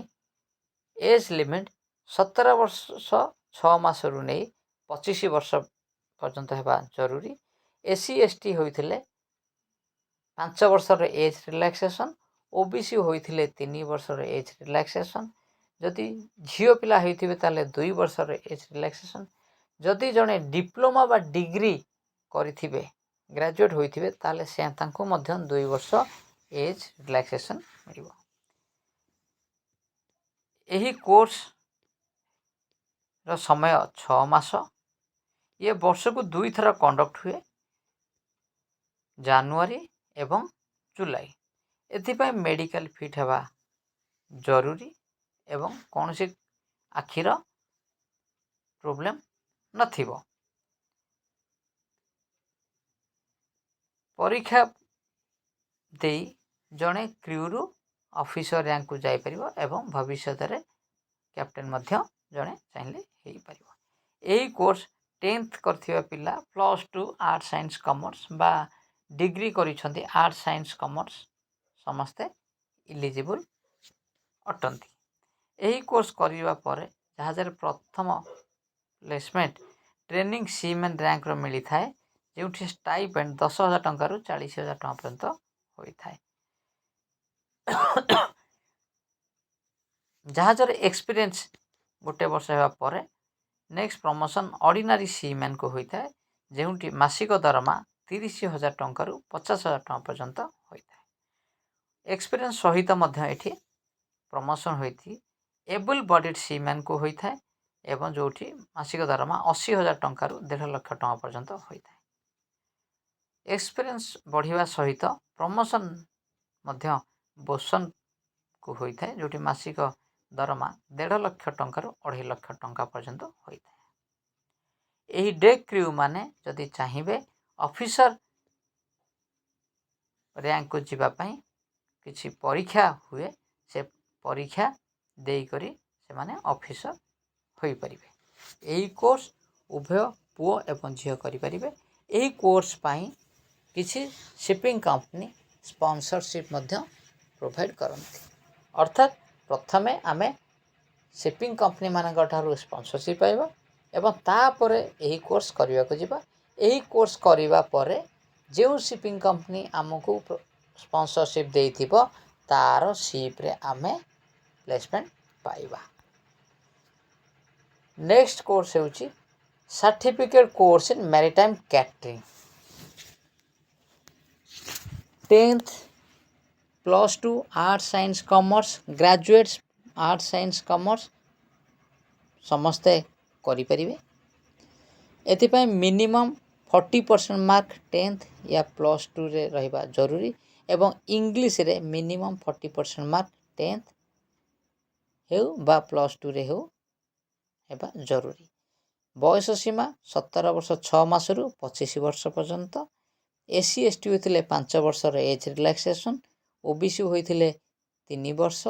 ଏଜ୍ ଲିମିଟ୍ 17 ବର୍ଷ 6 ମାସରୁ ନେଇ 25 ବର୍ଷ ପର୍ଯ୍ୟନ୍ତ ହେବା ଜରୁରୀ। ଏସ୍ ସି, ଏସ୍ ଟି ହୋଇଥିଲେ 5 ବର୍ଷର ଏଜ୍ ରିଲାକ୍ସେସନ୍, ଓ ବି ସି ହୋଇଥିଲେ 3 ବର୍ଷର ଏଜ୍ ରିଲାକ୍ସେସନ୍, ଯଦି ଝିଅ ପିଲା ହୋଇଥିବେ ତାହେଲେ 2 ବର୍ଷର ଏଜ୍ ରିଲାକ୍ସେସନ୍, ଯଦି ଜଣେ ଡିପ୍ଲୋମା ବା ଡିଗ୍ରୀ କରିଥିବେ, ଗ୍ରାଜୁଏଟ୍ ହୋଇଥିବେ, ତାହେଲେ ସେ ତାଙ୍କୁ ମଧ୍ୟ 2 ବର୍ଷ ଏଜ୍ ରିଲାକ୍ସେସନ୍ ମିଳିବ। ଏହି କୋର୍ସର ସମୟ 6 ମାସ। ଇଏ ବର୍ଷକୁ ଦୁଇଥର କଣ୍ଡକ୍ଟ ହୁଏ, ଜାନୁଆରୀ ଏବଂ ଜୁଲାଇ। ଏଥିପାଇଁ ମେଡ଼ିକାଲ ଫିଟ୍ ହେବା ଜରୁରୀ ଏବଂ କୌଣସି ଆଖିର ପ୍ରୋବ୍ଲେମ୍ ନଥିବ। ପରୀକ୍ଷା ଦେଇ ଜଣେ କ୍ରିଉରୁ ଅଫିସର ର୍ୟାଙ୍କକୁ ଯାଇପାରିବ ଏବଂ ଭବିଷ୍ୟତରେ କ୍ୟାପ୍ଟେନ୍ ମଧ୍ୟ ଜଣେ ଚାହିଁଲେ ହେଇପାରିବ। ଏହି କୋର୍ସ 10th କରିଥିବା ପିଲା, +2, ଆର୍ଟ, ସାଇନ୍ସ, କମର୍ସ ବା ଡିଗ୍ରୀ କରିଛନ୍ତି ଆର୍ଟ, ସାଇନ୍ସ, କମର୍ସ, ସମସ୍ତେ ଇଲିଜିବୁଲ୍ ଅଟନ୍ତି। ଏହି କୋର୍ସ କରିବା ପରେ ଜାହାଜରେ ପ୍ରଥମ ପ୍ଲେସମେଣ୍ଟ ଟ୍ରେନିଂ ସିମେନ୍ ର୍ୟାଙ୍କର ମିଳିଥାଏ, ଯେଉଁଠି ଷ୍ଟାଇପେଣ୍ଡ 10,000 ଟଙ୍କାରୁ 40,000 ଟଙ୍କା ପର୍ଯ୍ୟନ୍ତ ହୋଇଥାଏ। ଜାହାଜରେ ଏକ୍ସପିରିଏନ୍ସ ଗୋଟେ ବର୍ଷ ହେବା ପରେ ନେକ୍ସଟ ପ୍ରମୋସନ୍ ଅର୍ଡ଼ିନାରୀ ସିମ୍ୟାନ୍କୁ ହୋଇଥାଏ, ଯେଉଁଠି ମାସିକ ଦରମା 30,000 ଟଙ୍କାରୁ 50,000 ଟଙ୍କା ପର୍ଯ୍ୟନ୍ତ ହୋଇଥାଏ। ଏକ୍ସପିରିଏନ୍ସ ସହିତ ମଧ୍ୟ ଏଠି ପ୍ରମୋସନ୍ ହୋଇଛି ଏବଲ୍ ବଡ଼ିଡ୍ ସିମ୍ୟାନ୍କୁ ହୋଇଥାଏ ଏବଂ ଯେଉଁଠି ମାସିକ ଦରମା 80,000 ଟଙ୍କାରୁ 1.5 ଲକ୍ଷ ଟଙ୍କା ପର୍ଯ୍ୟନ୍ତ ହୋଇଥାଏ। ଏକ୍ସପିରିଏନ୍ସ ବଢ଼ିବା ସହିତ ପ୍ରମୋସନ୍ ମଧ୍ୟ ବୋସନ୍କୁ ହୋଇଥାଏ, ଯେଉଁଠି ମାସିକ ଦରମା 1.5 ଲକ୍ଷ ଟଙ୍କାରୁ 2.5 ଲକ୍ଷ ଟଙ୍କା ପର୍ଯ୍ୟନ୍ତ ହୋଇଥାଏ। ଏହି ଡେକ୍ କ୍ରିଉ ମାନେ ଯଦି ଚାହିଁବେ ଅଫିସର ର୍ୟାଙ୍କକୁ ଯିବା ପାଇଁ କିଛି ପରୀକ୍ଷା ହୁଏ। ସେ ପରୀକ୍ଷା ଦେଇକରି ସେମାନେ ଅଫିସର ହୋଇପାରିବେ। ଏହି କୋର୍ସ ଉଭୟ ପୁଅ ଏବଂ ଝିଅ କରିପାରିବେ। ଏହି କୋର୍ସ ପାଇଁ କିଛି ସିପିଂ କମ୍ପାନୀ ସ୍ପନ୍ସରସିପ୍ ମଧ୍ୟ ପ୍ରୋଭାଇଡ଼ କରନ୍ତି। ଅର୍ଥାତ୍ ପ୍ରଥମେ ଆମେ ସିପିଂ କମ୍ପାନୀମାନଙ୍କ ଠାରୁ ସ୍ପନ୍ସରସିପ୍ ପାଇବା ଏବଂ ତାପରେ ଏହି କୋର୍ସ କରିବାକୁ ଯିବା। ଏହି କୋର୍ସ କରିବା ପରେ ଯେଉଁ ସିପିଂ କମ୍ପାନୀ ଆମକୁ ସ୍ପନ୍ସରସିପ୍ ଦେଇଥିବ, ତା'ର ସିପ୍ରେ ଆମେ ପ୍ଲେସମେଣ୍ଟ ପାଇବା। ନେକ୍ସଟ କୋର୍ସ ହେଉଛି certificate course in maritime catering. 10th, +2, arts, science, commerce, graduates, arts, science, commerce ସମସ୍ତେ କରିପାରିବେ। ଏଥିପାଇଁ ମିନିମମ୍ 40% ମାର୍କ 10th ୟା +2ରେ ରହିବା ଜରୁରୀ ଏବଂ ଇଂଲିଶରେ ମିନିମମ୍ 40% ମାର୍କ 10th ହେଉ ବା +2ରେ ହେଉ ହେବା ଜରୁରୀ। ବୟସ ସୀମା 17 ବର୍ଷ 6 ମାସରୁ 25 ବର୍ଷ ପର୍ଯ୍ୟନ୍ତ। ଏସ୍ ସି, ଏସ୍ ଟି ହୋଇଥିଲେ 5 ବର୍ଷର ଏଜ୍ ରିଲାକ୍ସେସନ୍, ଓ ବି ସି ହୋଇଥିଲେ 3 ବର୍ଷ,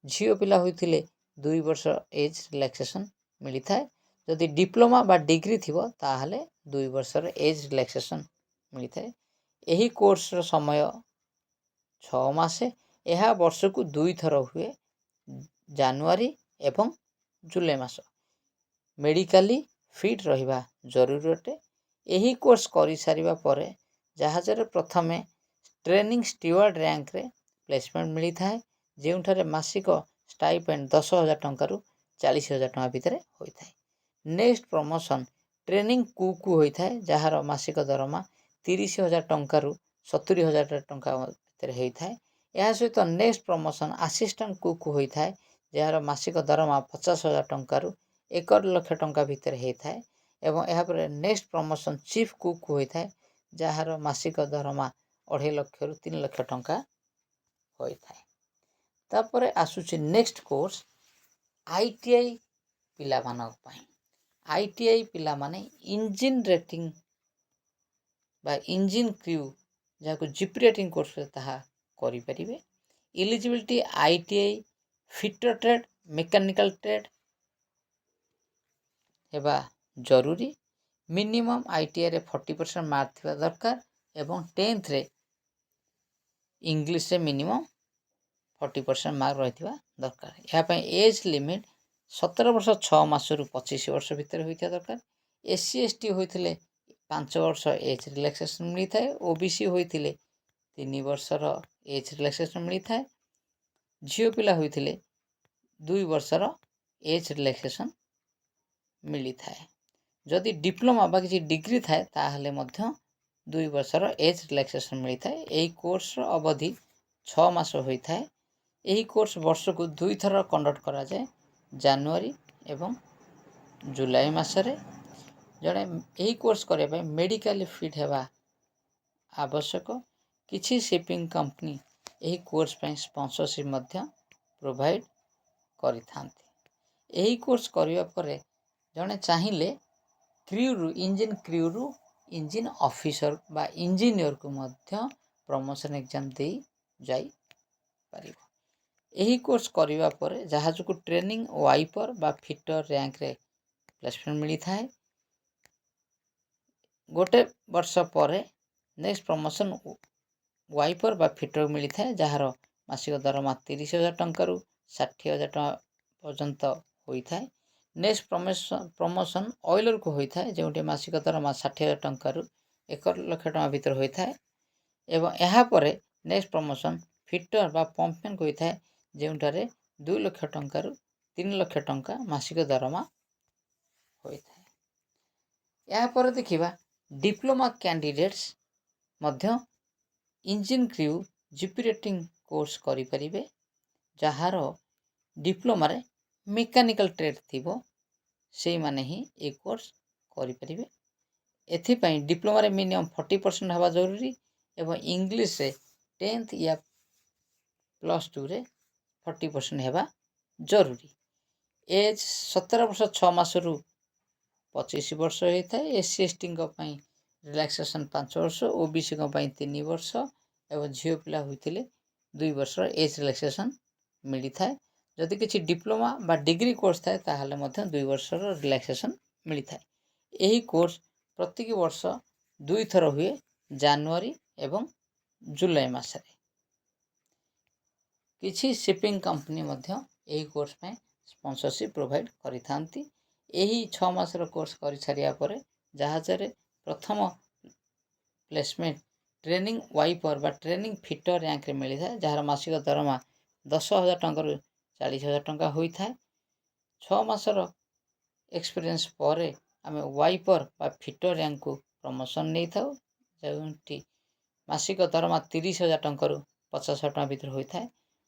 ଝିଅ ପିଲା ହୋଇଥିଲେ 2 ବର୍ଷ ଏଜ୍ ରିଲାକ୍ସେସନ୍ ମିଳିଥାଏ। ଯଦି ଡିପ୍ଲୋମା ବା ଡିଗ୍ରୀ ଥିବ, ତାହେଲେ 2 ବର୍ଷର ଏଜ୍ ରିଲାକ୍ସେସନ୍ ମିଳିଥାଏ। ଏହି କୋର୍ସର ସମୟ 6 ମାସ। ଏହା ବର୍ଷକୁ ଦୁଇଥର ହୁଏ, ଜାନୁଆରୀ ଏବଂ ଜୁଲାଇ ମାସ। ମେଡ଼ିକାଲି ଫିଟ୍ ରହିବା ଜରୁରୀ ଅଟେ। ଏହି କୋର୍ସ କରିସାରିବା ପରେ ଜାହାଜରେ ପ୍ରଥମେ ଟ୍ରେନିଂ ଷ୍ଟିୱାର୍ଡ଼ ର୍ୟାଙ୍କରେ ପ୍ଲେସମେଣ୍ଟ ମିଳିଥାଏ, ଯେଉଁଠାରେ ମାସିକ ଷ୍ଟାଇପେଣ୍ଡ 10,000 ଟଙ୍କାରୁ 40,000 ଟଙ୍କା ଭିତରେ ହୋଇଥାଏ। ନେକ୍ସଟ ପ୍ରମୋସନ୍ ଟ୍ରେନିଂ କୁକ୍ ହୋଇଥାଏ, ଯାହାର ମାସିକ ଦରମା 30,000 ଟଙ୍କାରୁ 70,000 ଟଙ୍କା ଭିତରେ ହୋଇଥାଏ। ଏହା ସହିତ ନେକ୍ସଟ ପ୍ରମୋସନ୍ ଆସିଷ୍ଟାଣ୍ଟ କୁକ୍ ହୋଇଥାଏ, ଯାହାର ମାସିକ ଦରମା 50,000 ଟଙ୍କାରୁ 1 ଲକ୍ଷ ଟଙ୍କା ଭିତରେ ହୋଇଥାଏ ଏବଂ ଏହାପରେ ନେକ୍ସଟ ପ୍ରମୋସନ୍ ଚିଫ୍ କୁକ୍ ହୋଇଥାଏ, ଯାହାର ମାସିକ ଦରମା 2.5 ଲକ୍ଷରୁ 3 ଲକ୍ଷ ଟଙ୍କା ହୋଇଥାଏ। ତାପରେ ଆସୁଛି ନେକ୍ସଟ କୋର୍ସ ଆଇଟିଆଇ ପିଲାମାନଙ୍କ ପାଇଁ। ଆଇଟିଆଇ ପିଲାମାନେ ଇଞ୍ଜିନ୍ ରେଟିଂ ବା ଇଞ୍ଜିନ୍ କ୍ରିଉ, ଯାହାକୁ ଜିପି ରେଟିଂ କୋର୍ସ, ତାହା କରିପାରିବେ। Eligibility ITI fitter trade, mechanical trade ହେବା ଜରୁରୀ। ମିନିମମ୍ ଆଇଟିଆଇରେ 40% ମାର୍କ ଥିବା ଦରକାର ଏବଂ 10ଥରେ ଇଂଲିଶରେ ମିନିମମ୍ 40% ମାର୍କ ରହିଥିବା ଦରକାର। ଏହା ପାଇଁ ଏଜ୍ ଲିମିଟ୍ 17 ବର୍ଷ 6 ମାସରୁ 25 ବର୍ଷ ଭିତରେ ହୋଇଥିବା ଦରକାର। ଏସ୍ ସି, ଏସ୍ ଟି ହୋଇଥିଲେ 5 ବର୍ଷ ଏଜ୍ ରିଲାକ୍ସେସନ୍ ମିଳିଥାଏ। ଓ ବି ସି ହୋଇଥିଲେ 3 ବର୍ଷର ଏଜ୍ ରିଲାକ୍ସେସନ୍ ମିଳିଥାଏ। ଝିଅ ପିଲା ହୋଇଥିଲେ 2 ବର୍ଷର ଏଜ୍ ରିଲାକ୍ସେସନ୍ ମିଳିଥାଏ। ଯଦି ଡିପ୍ଲୋମା ବା କିଛି ଡିଗ୍ରୀ ଥାଏ, ତାହେଲେ ମଧ୍ୟ 2 ବର୍ଷର ଏଜ୍ ରିଲାକ୍ସେସନ୍ ମିଳିଥାଏ। ଏହି କୋର୍ସର ଅବଧି 6 ମାସ ହୋଇଥାଏ। ଏହି କୋର୍ସ ବର୍ଷକୁ ଦୁଇଥର କଣ୍ଡକ୍ଟ କରାଯାଏ, ଜାନୁଆରୀ ଏବଂ ଜୁଲାଇ ମାସରେ। ଜଣେ ଏହି କୋର୍ସ କରିବା ପାଇଁ ମେଡ଼ିକାଲି ଫିଟ୍ ହେବା ଆବଶ୍ୟକ। କିଛି ସିପିଂ କମ୍ପାନୀ ଏହି କୋର୍ସ ପାଇଁ ସ୍ପନ୍ସରସିପ୍ ମଧ୍ୟ ପ୍ରୋଭାଇଡ଼ କରିଥାନ୍ତି। ଏହି କୋର୍ସ କରିବା ପରେ ଜଣେ ଚାହିଁଲେ କ୍ରିଉରୁ ଇଞ୍ଜିନ୍ କ୍ରିଉରୁ ଇଞ୍ଜିନ୍ ଅଫିସର ବା ଇଞ୍ଜିନିୟରକୁ ମଧ୍ୟ ପ୍ରମୋସନ୍ ଏକ୍ଜାମ୍ ଦେଇ ଯାଇପାରିବ। ଏହି କୋର୍ସ କରିବା ପରେ ଜାହାଜକୁ ଟ୍ରେନିଂ ୱାଇପର ବା ଫିଟର ର୍ୟାଙ୍କରେ ପ୍ଲେସମେଣ୍ଟ ମିଳିଥାଏ। ଗୋଟେ ବର୍ଷ ପରେ ନେକ୍ସଟ ପ୍ରମୋସନ୍ ୱାଇପର ବା ଫିଟର ମିଳିଥାଏ, ଯାହାର ମାସିକ ଦରମା 30,000 ଟଙ୍କାରୁ 60,000 ଟଙ୍କା ପର୍ଯ୍ୟନ୍ତ ହୋଇଥାଏ। ନେକ୍ସଟ ପ୍ରମୋସନ୍ ଅଏଲରକୁ ହୋଇଥାଏ, ଯେଉଁଠି ମାସିକ ଦରମା 60,000 ଟଙ୍କାରୁ 1 ଲକ୍ଷ ଟଙ୍କା ଭିତରେ ହୋଇଥାଏ ଏବଂ ଏହାପରେ ନେକ୍ସଟ ପ୍ରମୋସନ୍ ଫିଟର ବା ପମ୍ପମ୍ୟାନ୍କୁ ହୋଇଥାଏ, ଯେଉଁଠାରେ 2 ଲକ୍ଷ ଟଙ୍କାରୁ 3 ଲକ୍ଷ ଟଙ୍କା ମାସିକ ଦରମା ହୋଇଥାଏ। ଏହାପରେ ଦେଖିବା, ଡିପ୍ଲୋମା କ୍ୟାଣ୍ଡିଡେଟ୍ସ ମଧ୍ୟ engine crew GP rating course କରିପାରିବେ। ଯାହାର ଡିପ୍ଲୋମାରେ ମେକାନିକାଲ୍ ଟ୍ରେଡ଼୍ ଥିବ, ସେଇମାନେ ହିଁ ଏ କୋର୍ସ କରିପାରିବେ। ଏଥିପାଇଁ ଡିପ୍ଲୋମାରେ ମିନିମମ୍ 40% ହେବା ଜରୁରୀ ଏବଂ ଇଂଲିଶରେ 10th ୟା +2ରେ 40% ହେବା ଜରୁରୀ। ଏଜ୍ 17 ବର୍ଷ 6 ମାସରୁ 25 ବର୍ଷ ହୋଇଥାଏ। ଏସ୍ ସି, ଏସ୍ ଟିଙ୍କ ପାଇଁ ରିଲାକ୍ସେସନ୍ 5 ବର୍ଷ, ଓ ବି ସିଙ୍କ ପାଇଁ 3 ବର୍ଷ ଏବଂ ଝିଅ ପିଲା ହୋଇଥିଲେ 2 ବର୍ଷର ଏଜ୍ ରିଲାକ୍ସେସନ୍ ମିଳିଥାଏ। ଯଦି କିଛି ଡିପ୍ଲୋମା ବା ଡିଗ୍ରୀ କୋର୍ସ ଥାଏ, ତାହେଲେ ମଧ୍ୟ 2 ବର୍ଷର ରିଲାକ୍ସେସନ୍ ମିଳିଥାଏ। ଏହି କୋର୍ସ ପ୍ରତ୍ୟେକ ବର୍ଷ ଦୁଇଥର ହୁଏ, ଜାନୁଆରୀ ଏବଂ ଜୁଲାଇ ମାସରେ। କିଛି ସିପିଂ କମ୍ପାନୀ ମଧ୍ୟ ଏହି କୋର୍ସ ପାଇଁ ସ୍ପନ୍ସରସିପ୍ ପ୍ରୋଭାଇଡ଼ କରିଥାନ୍ତି। ଏହି 6 ମାସର କୋର୍ସ କରିସାରିବା ପରେ ଜାହାଜରେ ପ୍ରଥମ ପ୍ଲେସମେଣ୍ଟ ଟ୍ରେନିଂ ୱାଇପର ବା ଟ୍ରେନିଂ ଫିଟର ର୍ୟାଙ୍କରେ ମିଳିଥାଏ, ଯାହାର ମାସିକ ଦରମା 10,000 ଟଙ୍କାରୁ 40,000 ଟଙ୍କା ହୋଇଥାଏ। 6 ମାସର ଏକ୍ସପିରିଏନ୍ସ ପରେ ଆମେ ୱାଇପର ବା ଫିଟର ର୍ୟାଙ୍କକୁ ପ୍ରମୋସନ୍ ନେଇଥାଉ, ଯେଉଁଠି ମାସିକ ଦରମା 30,000 ଟଙ୍କାରୁ 50,000 ଟଙ୍କା ଭିତରେ ହୋଇଥାଏ।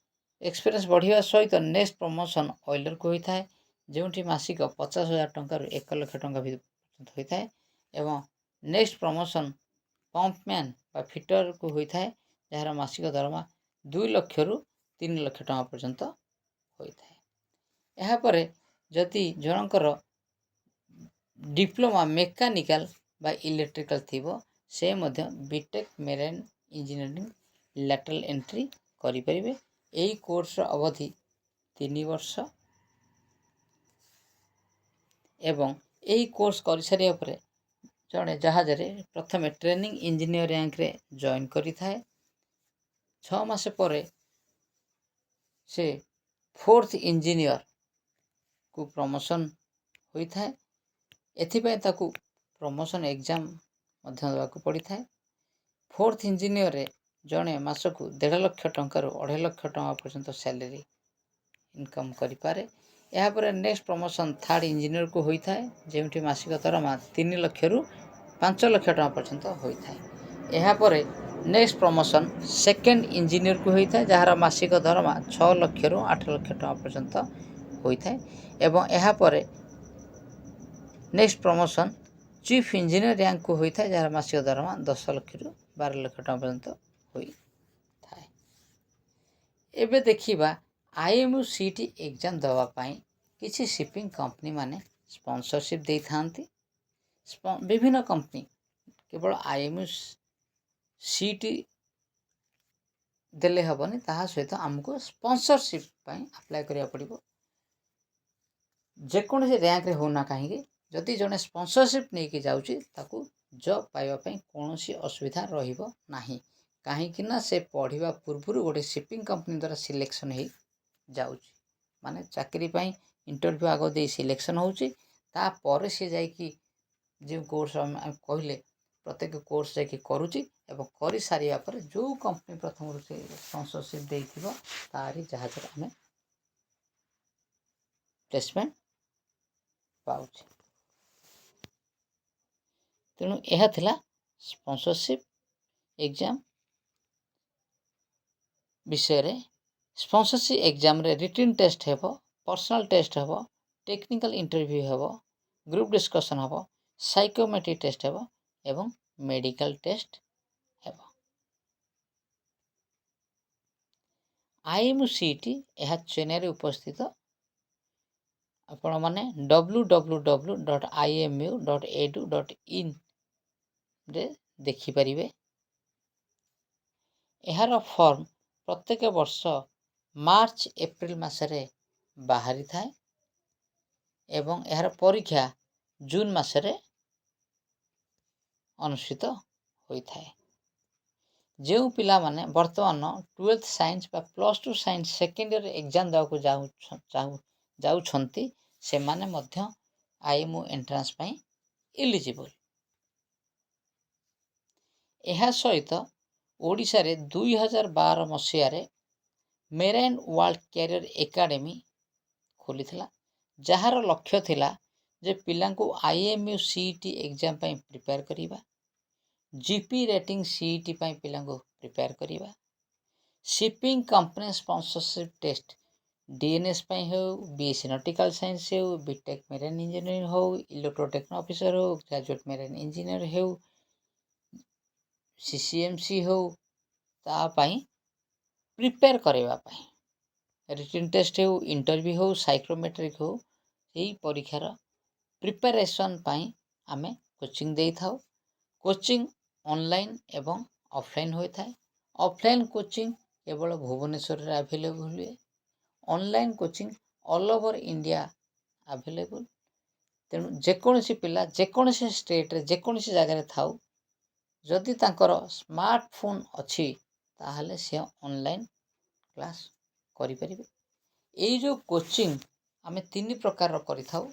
ଏକ୍ସପିରିଏନ୍ସ ବଢ଼ିବା ସହିତ ନେକ୍ସଟ ପ୍ରମୋସନ୍ ଅଏଲରକୁ ହୋଇଥାଏ, ଯେଉଁଠି ମାସିକ 50,000 ଟଙ୍କାରୁ 1 ଲକ୍ଷ ଟଙ୍କା ପର୍ଯ୍ୟନ୍ତ ହୋଇଥାଏ ଏବଂ ନେକ୍ସଟ ପ୍ରମୋସନ୍ ପମ୍ପମ୍ୟାନ୍ ବା ଫିଟରକୁ ହୋଇଥାଏ, ଯାହାର ମାସିକ ଦରମା 2 ଲକ୍ଷରୁ 3 ଲକ୍ଷ ଟଙ୍କା ପର୍ଯ୍ୟନ୍ତ ହୋଇଥାଏ। ଏହାପରେ ଯଦି ଜଣଙ୍କର ଡିପ୍ଲୋମା ମେକାନିକାଲ ବା ଇଲେକ୍ଟ୍ରିକାଲ ଥିବ, ସେ ମଧ୍ୟ BTech marine engineering lateral entry କରିପାରିବେ। ଏହି କୋର୍ସର ଅବଧି 3 ବର୍ଷ ଏବଂ ଏହି କୋର୍ସ କରିସାରିବା ପରେ ଜଣେ ଜାହାଜରେ ପ୍ରଥମେ ଟ୍ରେନିଂ ଇଞ୍ଜିନିୟର ର୍ୟାଙ୍କରେ ଜଏନ୍ କରିଥାଏ। 6 ମାସ ପରେ ସେ ଫୋର୍ଥ ଇଞ୍ଜିନିୟରକୁ ପ୍ରମୋସନ୍ ହୋଇଥାଏ। ଏଥିପାଇଁ ତାକୁ ପ୍ରମୋସନ୍ ଏକ୍ଜାମ୍ ମଧ୍ୟ ଦେବାକୁ ପଡ଼ିଥାଏ। ଫୋର୍ଥ ଇଞ୍ଜିନିୟରରେ ଜଣେ ମାସକୁ 1.5 ଲକ୍ଷ ଟଙ୍କାରୁ 2.5 ଲକ୍ଷ ଟଙ୍କା ପର୍ଯ୍ୟନ୍ତ ସ୍ୟାଲେରୀ ଇନକମ୍ କରିପାରେ। ଏହାପରେ ନେକ୍ସଟ ପ୍ରମୋସନ୍ ଥାର୍ଡ଼ ଇଞ୍ଜିନିୟରକୁ ହୋଇଥାଏ, ଯେଉଁଠି ମାସିକ ଦରମା 3 ଲକ୍ଷରୁ 5 ଲକ୍ଷ ଟଙ୍କା ପର୍ଯ୍ୟନ୍ତ ହୋଇଥାଏ। ଏହାପରେ ନେକ୍ସଟ ପ୍ରମୋସନ୍ ସେକେଣ୍ଡ ଇଞ୍ଜିନିୟରକୁ ହୋଇଥାଏ, ଯାହାର ମାସିକ ଦରମା 6 ଲକ୍ଷରୁ 8 ଲକ୍ଷ ଟଙ୍କା ପର୍ଯ୍ୟନ୍ତ ହୋଇଥାଏ ଏବଂ ଏହାପରେ ନେକ୍ସଟ ପ୍ରମୋସନ୍ ଚିଫ୍ ଇଞ୍ଜିନିୟର ର୍ୟାଙ୍କକୁ ହୋଇଥାଏ, ଯାହାର ମାସିକ ଦରମା 10 ଲକ୍ଷରୁ 12 ଲକ୍ଷ ଟଙ୍କା ପର୍ଯ୍ୟନ୍ତ ହୋଇଥାଏ। ଏବେ ଦେଖିବା, ଆଇଏମ୍ୟୁ ସିଇଟି ଏକ୍ଜାମ୍ ଦେବା ପାଇଁ କିଛି ସିପିଂ କମ୍ପାନୀ ମାନେ ସ୍ପନ୍ସରସିପ୍ ଦେଇଥାନ୍ତି। ବିଭିନ୍ନ କମ୍ପାନୀ କେବଳ ଆଇଏମ୍ୟୁ ସିଇଟି ଦେଲେ ହେବନି, ତାହା ସହିତ ଆମକୁ ସ୍ପନ୍ସରସିପ୍ ପାଇଁ ଆପ୍ଲାଏ କରିବାକୁ ପଡ଼ିବ। ଯେକୌଣସି ର୍ୟାଙ୍କରେ ହେଉନା କାହିଁକି, ଯଦି ଜଣେ ସ୍ପନ୍ସରସିପ୍ ନେଇକି ଯାଉଛି, ତାକୁ ଜବ୍ ପାଇବା ପାଇଁ କୌଣସି ଅସୁବିଧା ରହିବ ନାହିଁ, କାହିଁକି ନା ସେ ପଢ଼ିବା ପୂର୍ବରୁ ଗୋଟେ ସିପିଂ କମ୍ପାନୀ ଦ୍ୱାରା ସିଲେକ୍ସନ୍ ହେଇ ଯାଉଛି। ମାନେ ଚାକିରି ପାଇଁ ଇଣ୍ଟରଭ୍ୟୁ ଆଗ ଦେଇ ସିଲେକ୍ସନ୍ ହେଉଛି, ତାପରେ ସେ ଯାଇକି ଯେଉଁ କୋର୍ସ ଆମେ କହିଲେ, ପ୍ରତ୍ୟେକ କୋର୍ସ ଯାଇକି କରୁଛି ଏବଂ କରିସାରିବା ପରେ ଯେଉଁ କମ୍ପାନୀ ପ୍ରଥମରୁ ସେ ସ୍ପନ୍ସରସିପ୍ ଦେଇଥିବ, ତାରି ଜାହାଜରେ ଆମେ ପ୍ଲେସମେଣ୍ଟ ପାଉଛେ। ତେଣୁ ଏହା ଥିଲା ସ୍ପନ୍ସରସିପ୍ ଏକ୍ଜାମ୍ ବିଷୟରେ। ସ୍ପନ୍ସରସିପ୍ ଏକ୍ଜାମ୍ରେ ରିଟିନ୍ ଟେଷ୍ଟ ହେବ, ପର୍ସନାଲ୍ ଟେଷ୍ଟ ହେବ, ଟେକ୍ନିକାଲ୍ ଇଣ୍ଟରଭ୍ୟୁ ହେବ, ଗ୍ରୁପ୍ ଡିସ୍କସନ୍ ହେବ, ସାଇକୋମେଟ୍ରିକ୍ ଟେଷ୍ଟ ହେବ ଏବଂ ମେଡ଼ିକାଲ ଟେଷ୍ଟ ହେବ। ଆଇଏମ୍ୟୁ ସିଇଟି, ଏହା ଚେନ୍ନାଇରେ ଉପସ୍ଥିତ। ଆପଣମାନେ www.imu.edu.inରେ ଦେଖିପାରିବେ। ଏହାର ଫର୍ମ ପ୍ରତ୍ୟେକ ବର୍ଷ ମାର୍ଚ୍ଚ ଏପ୍ରିଲ ମାସରେ ବାହାରିଥାଏ ଏବଂ ଏହାର ପରୀକ୍ଷା ଜୁନ୍ ମାସରେ ଅନୁଷ୍ଠିତ ହୋଇଥାଏ। ଯେଉଁ ପିଲାମାନେ ବର୍ତ୍ତମାନ 12th science ବା +2 ସାଇନ୍ସ ସେକେଣ୍ଡ ଇୟର ଏକ୍ଜାମ୍ ଦେବାକୁ ଯାଉଛନ୍ତି, ସେମାନେ ମଧ୍ୟ ଆଇଏମ୍ୟୁ ଏଣ୍ଟ୍ରାନ୍ସ ପାଇଁ ଇଲିଜିବଲ୍। ଏହା ସହିତ ଓଡ଼ିଶାରେ 2012 ମସିହାରେ ମେରାଇନ୍ ୱାର୍ଲଡ କ୍ୟାରିୟର ଏକାଡେମୀ ଖୋଲିଥିଲା, ଯାହାର ଲକ୍ଷ୍ୟ ଥିଲା ଯେ ପିଲାଙ୍କୁ ଆଇଏମ୍ୟୁ ସିଇଟି ଏକ୍ଜାମ୍ ପାଇଁ ପ୍ରିପେୟାର କରିବା, ଜିପି ରେଟିଂ ସିଇଟି ପାଇଁ ପିଲାଙ୍କୁ ପ୍ରିପେୟାର କରିବା, shipping company sponsorship test DNS ପାଇଁ ହେଉ, ବିଏସ୍ସି ନଟିକାଲ ସାଇନ୍ସ ହେଉ, ବିଟେକ୍ ମେରାଇନ୍ ଇଞ୍ଜିନିୟରିଂ ହେଉ, ଇଲେକ୍ଟ୍ରୋଟେକ୍ନୋ ଅଫିସର ହେଉ, ଗ୍ରାଜୁଏଟ୍ ମେରାଇନ୍ ଇଞ୍ଜିନିୟର ହେଉ, ସିସିଏମ୍ସି ହେଉ, ତା ପାଇଁ ପ୍ରିପେୟାର କରାଇବା ପାଇଁ ରିଟିନ୍ ଟେଷ୍ଟ ହେଉ, ଇଣ୍ଟରଭ୍ୟୁ ହେଉ, ସାଇକୋମେଟ୍ରିକ୍ ହେଉ, ଏହି ପରୀକ୍ଷାର ପ୍ରିପାରେସନ୍ ପାଇଁ ଆମେ କୋଚିଂ ଦେଇଥାଉ। କୋଚିଂ ଅନଲାଇନ୍ ଏବଂ ଅଫଲାଇନ୍ ହୋଇଥାଏ। ଅଫଲାଇନ୍ କୋଚିଂ କେବଳ ଭୁବନେଶ୍ୱରରେ ଆଭେଲେବୁଲ୍ ହୁଏ। Online coaching all over India available. ତେଣୁ ଯେକୌଣସି ପିଲା ଯେକୌଣସି ଷ୍ଟେଟ୍ରେ, ଯେକୌଣସି ଜାଗାରେ ଥାଉ, ଯଦି ତାଙ୍କର ସ୍ମାର୍ଟଫୋନ୍ ଅଛି, ତାହେଲେ ସେ ଅନଲାଇନ୍ କ୍ଲାସ୍ କରିପାରିବେ। ଏଇ ଯେଉଁ କୋଚିଂ ଆମେ ତିନି ପ୍ରକାରର କରିଥାଉ।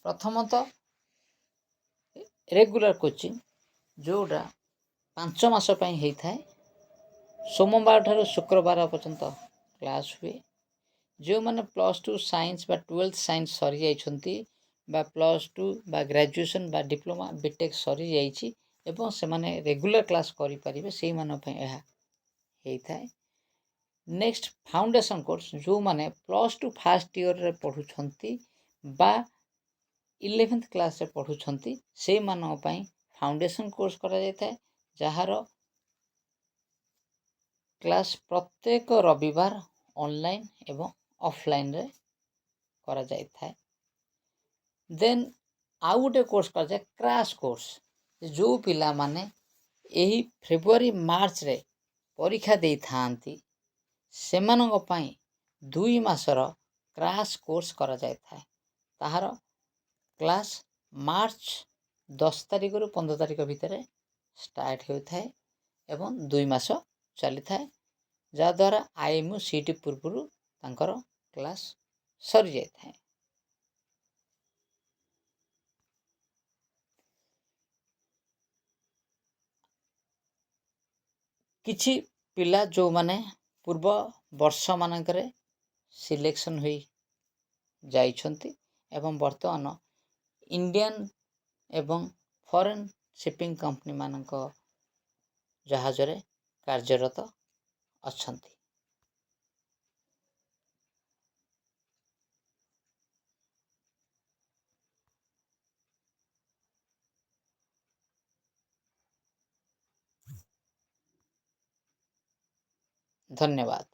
ପ୍ରଥମତଃ ରେଗୁଲାର କୋଚିଂ, ଯେଉଁଟା 5 ମାସ ପାଇଁ ହେଇଥାଏ। ସୋମବାର ଠାରୁ ଶୁକ୍ରବାର ପର୍ଯ୍ୟନ୍ତ କ୍ଲାସ୍ ହୁଏ। ଯେଉଁମାନେ +2 ସାଇନ୍ସ ବା 12th science ସରିଯାଇଛନ୍ତି ବା +2 ବା ଗ୍ରାଜୁଏସନ୍ ବା ଡିପ୍ଲୋମା, ବିଟେକ୍ ସରିଯାଇଛି ଏବଂ ସେମାନେ ରେଗୁଲାର କ୍ଲାସ୍ କରିପାରିବେ, ସେଇମାନଙ୍କ ପାଇଁ ଏହା ହେଇଥାଏ। ନେକ୍ସଟ ଫାଉଣ୍ଡେସନ୍ କୋର୍ସ, ଯେଉଁମାନେ +2 ଫାର୍ଷ୍ଟ ଇୟର୍ରେ ପଢ଼ୁଛନ୍ତି ବା 11th କ୍ଲାସ୍ରେ ପଢ଼ୁଛନ୍ତି, ସେଇମାନଙ୍କ ପାଇଁ ଫାଉଣ୍ଡେସନ୍ କୋର୍ସ କରାଯାଇଥାଏ, ଯାହାର କ୍ଲାସ୍ ପ୍ରତ୍ୟେକ ରବିବାର ଅନଲାଇନ୍ ଏବଂ ଅଫଲାଇନ୍ରେ କରାଯାଇଥାଏ। ଦେନ୍ ଆଉ ଗୋଟେ କୋର୍ସ କରାଯାଏ, କ୍ରାସ୍ କୋର୍ସ। ଯେଉଁ ପିଲାମାନେ ଏହି ଫେବୃଆରୀ ମାର୍ଚ୍ଚରେ ପରୀକ୍ଷା ଦେଇଥାନ୍ତି, ସେମାନଙ୍କ ପାଇଁ 2 ମାସର କ୍ରାସ୍ କୋର୍ସ କରାଯାଇଥାଏ। ତାହାର କ୍ଲାସ୍ ମାର୍ଚ୍ଚ 10 ତାରିଖରୁ 15 ତାରିଖ ଭିତରେ ଷ୍ଟାର୍ଟ ହୋଇଥାଏ ଏବଂ 2 ମାସ ଚାଲିଥାଏ, ଯାହାଦ୍ୱାରା ଆଇଏମ୍ୟୁ ସିଇଟି ପୂର୍ବରୁ ତାଙ୍କର କ୍ଲାସ୍ ସରିଯାଇଥାଏ। କିଛି ପିଲା ଯେଉଁମାନେ ପୂର୍ବ ବର୍ଷମାନଙ୍କରେ ସିଲେକ୍ସନ୍ ହୋଇ ଯାଇଛନ୍ତି ଏବଂ ବର୍ତ୍ତମାନ ଇଣ୍ଡିଆନ୍ ଏବଂ ଫରେନ୍ ସିପିଂ କମ୍ପାନୀମାନଙ୍କ ଜାହାଜରେ କାର୍ଯ୍ୟରତ ଅଛନ୍ତି। ଧନ୍ୟବାଦ।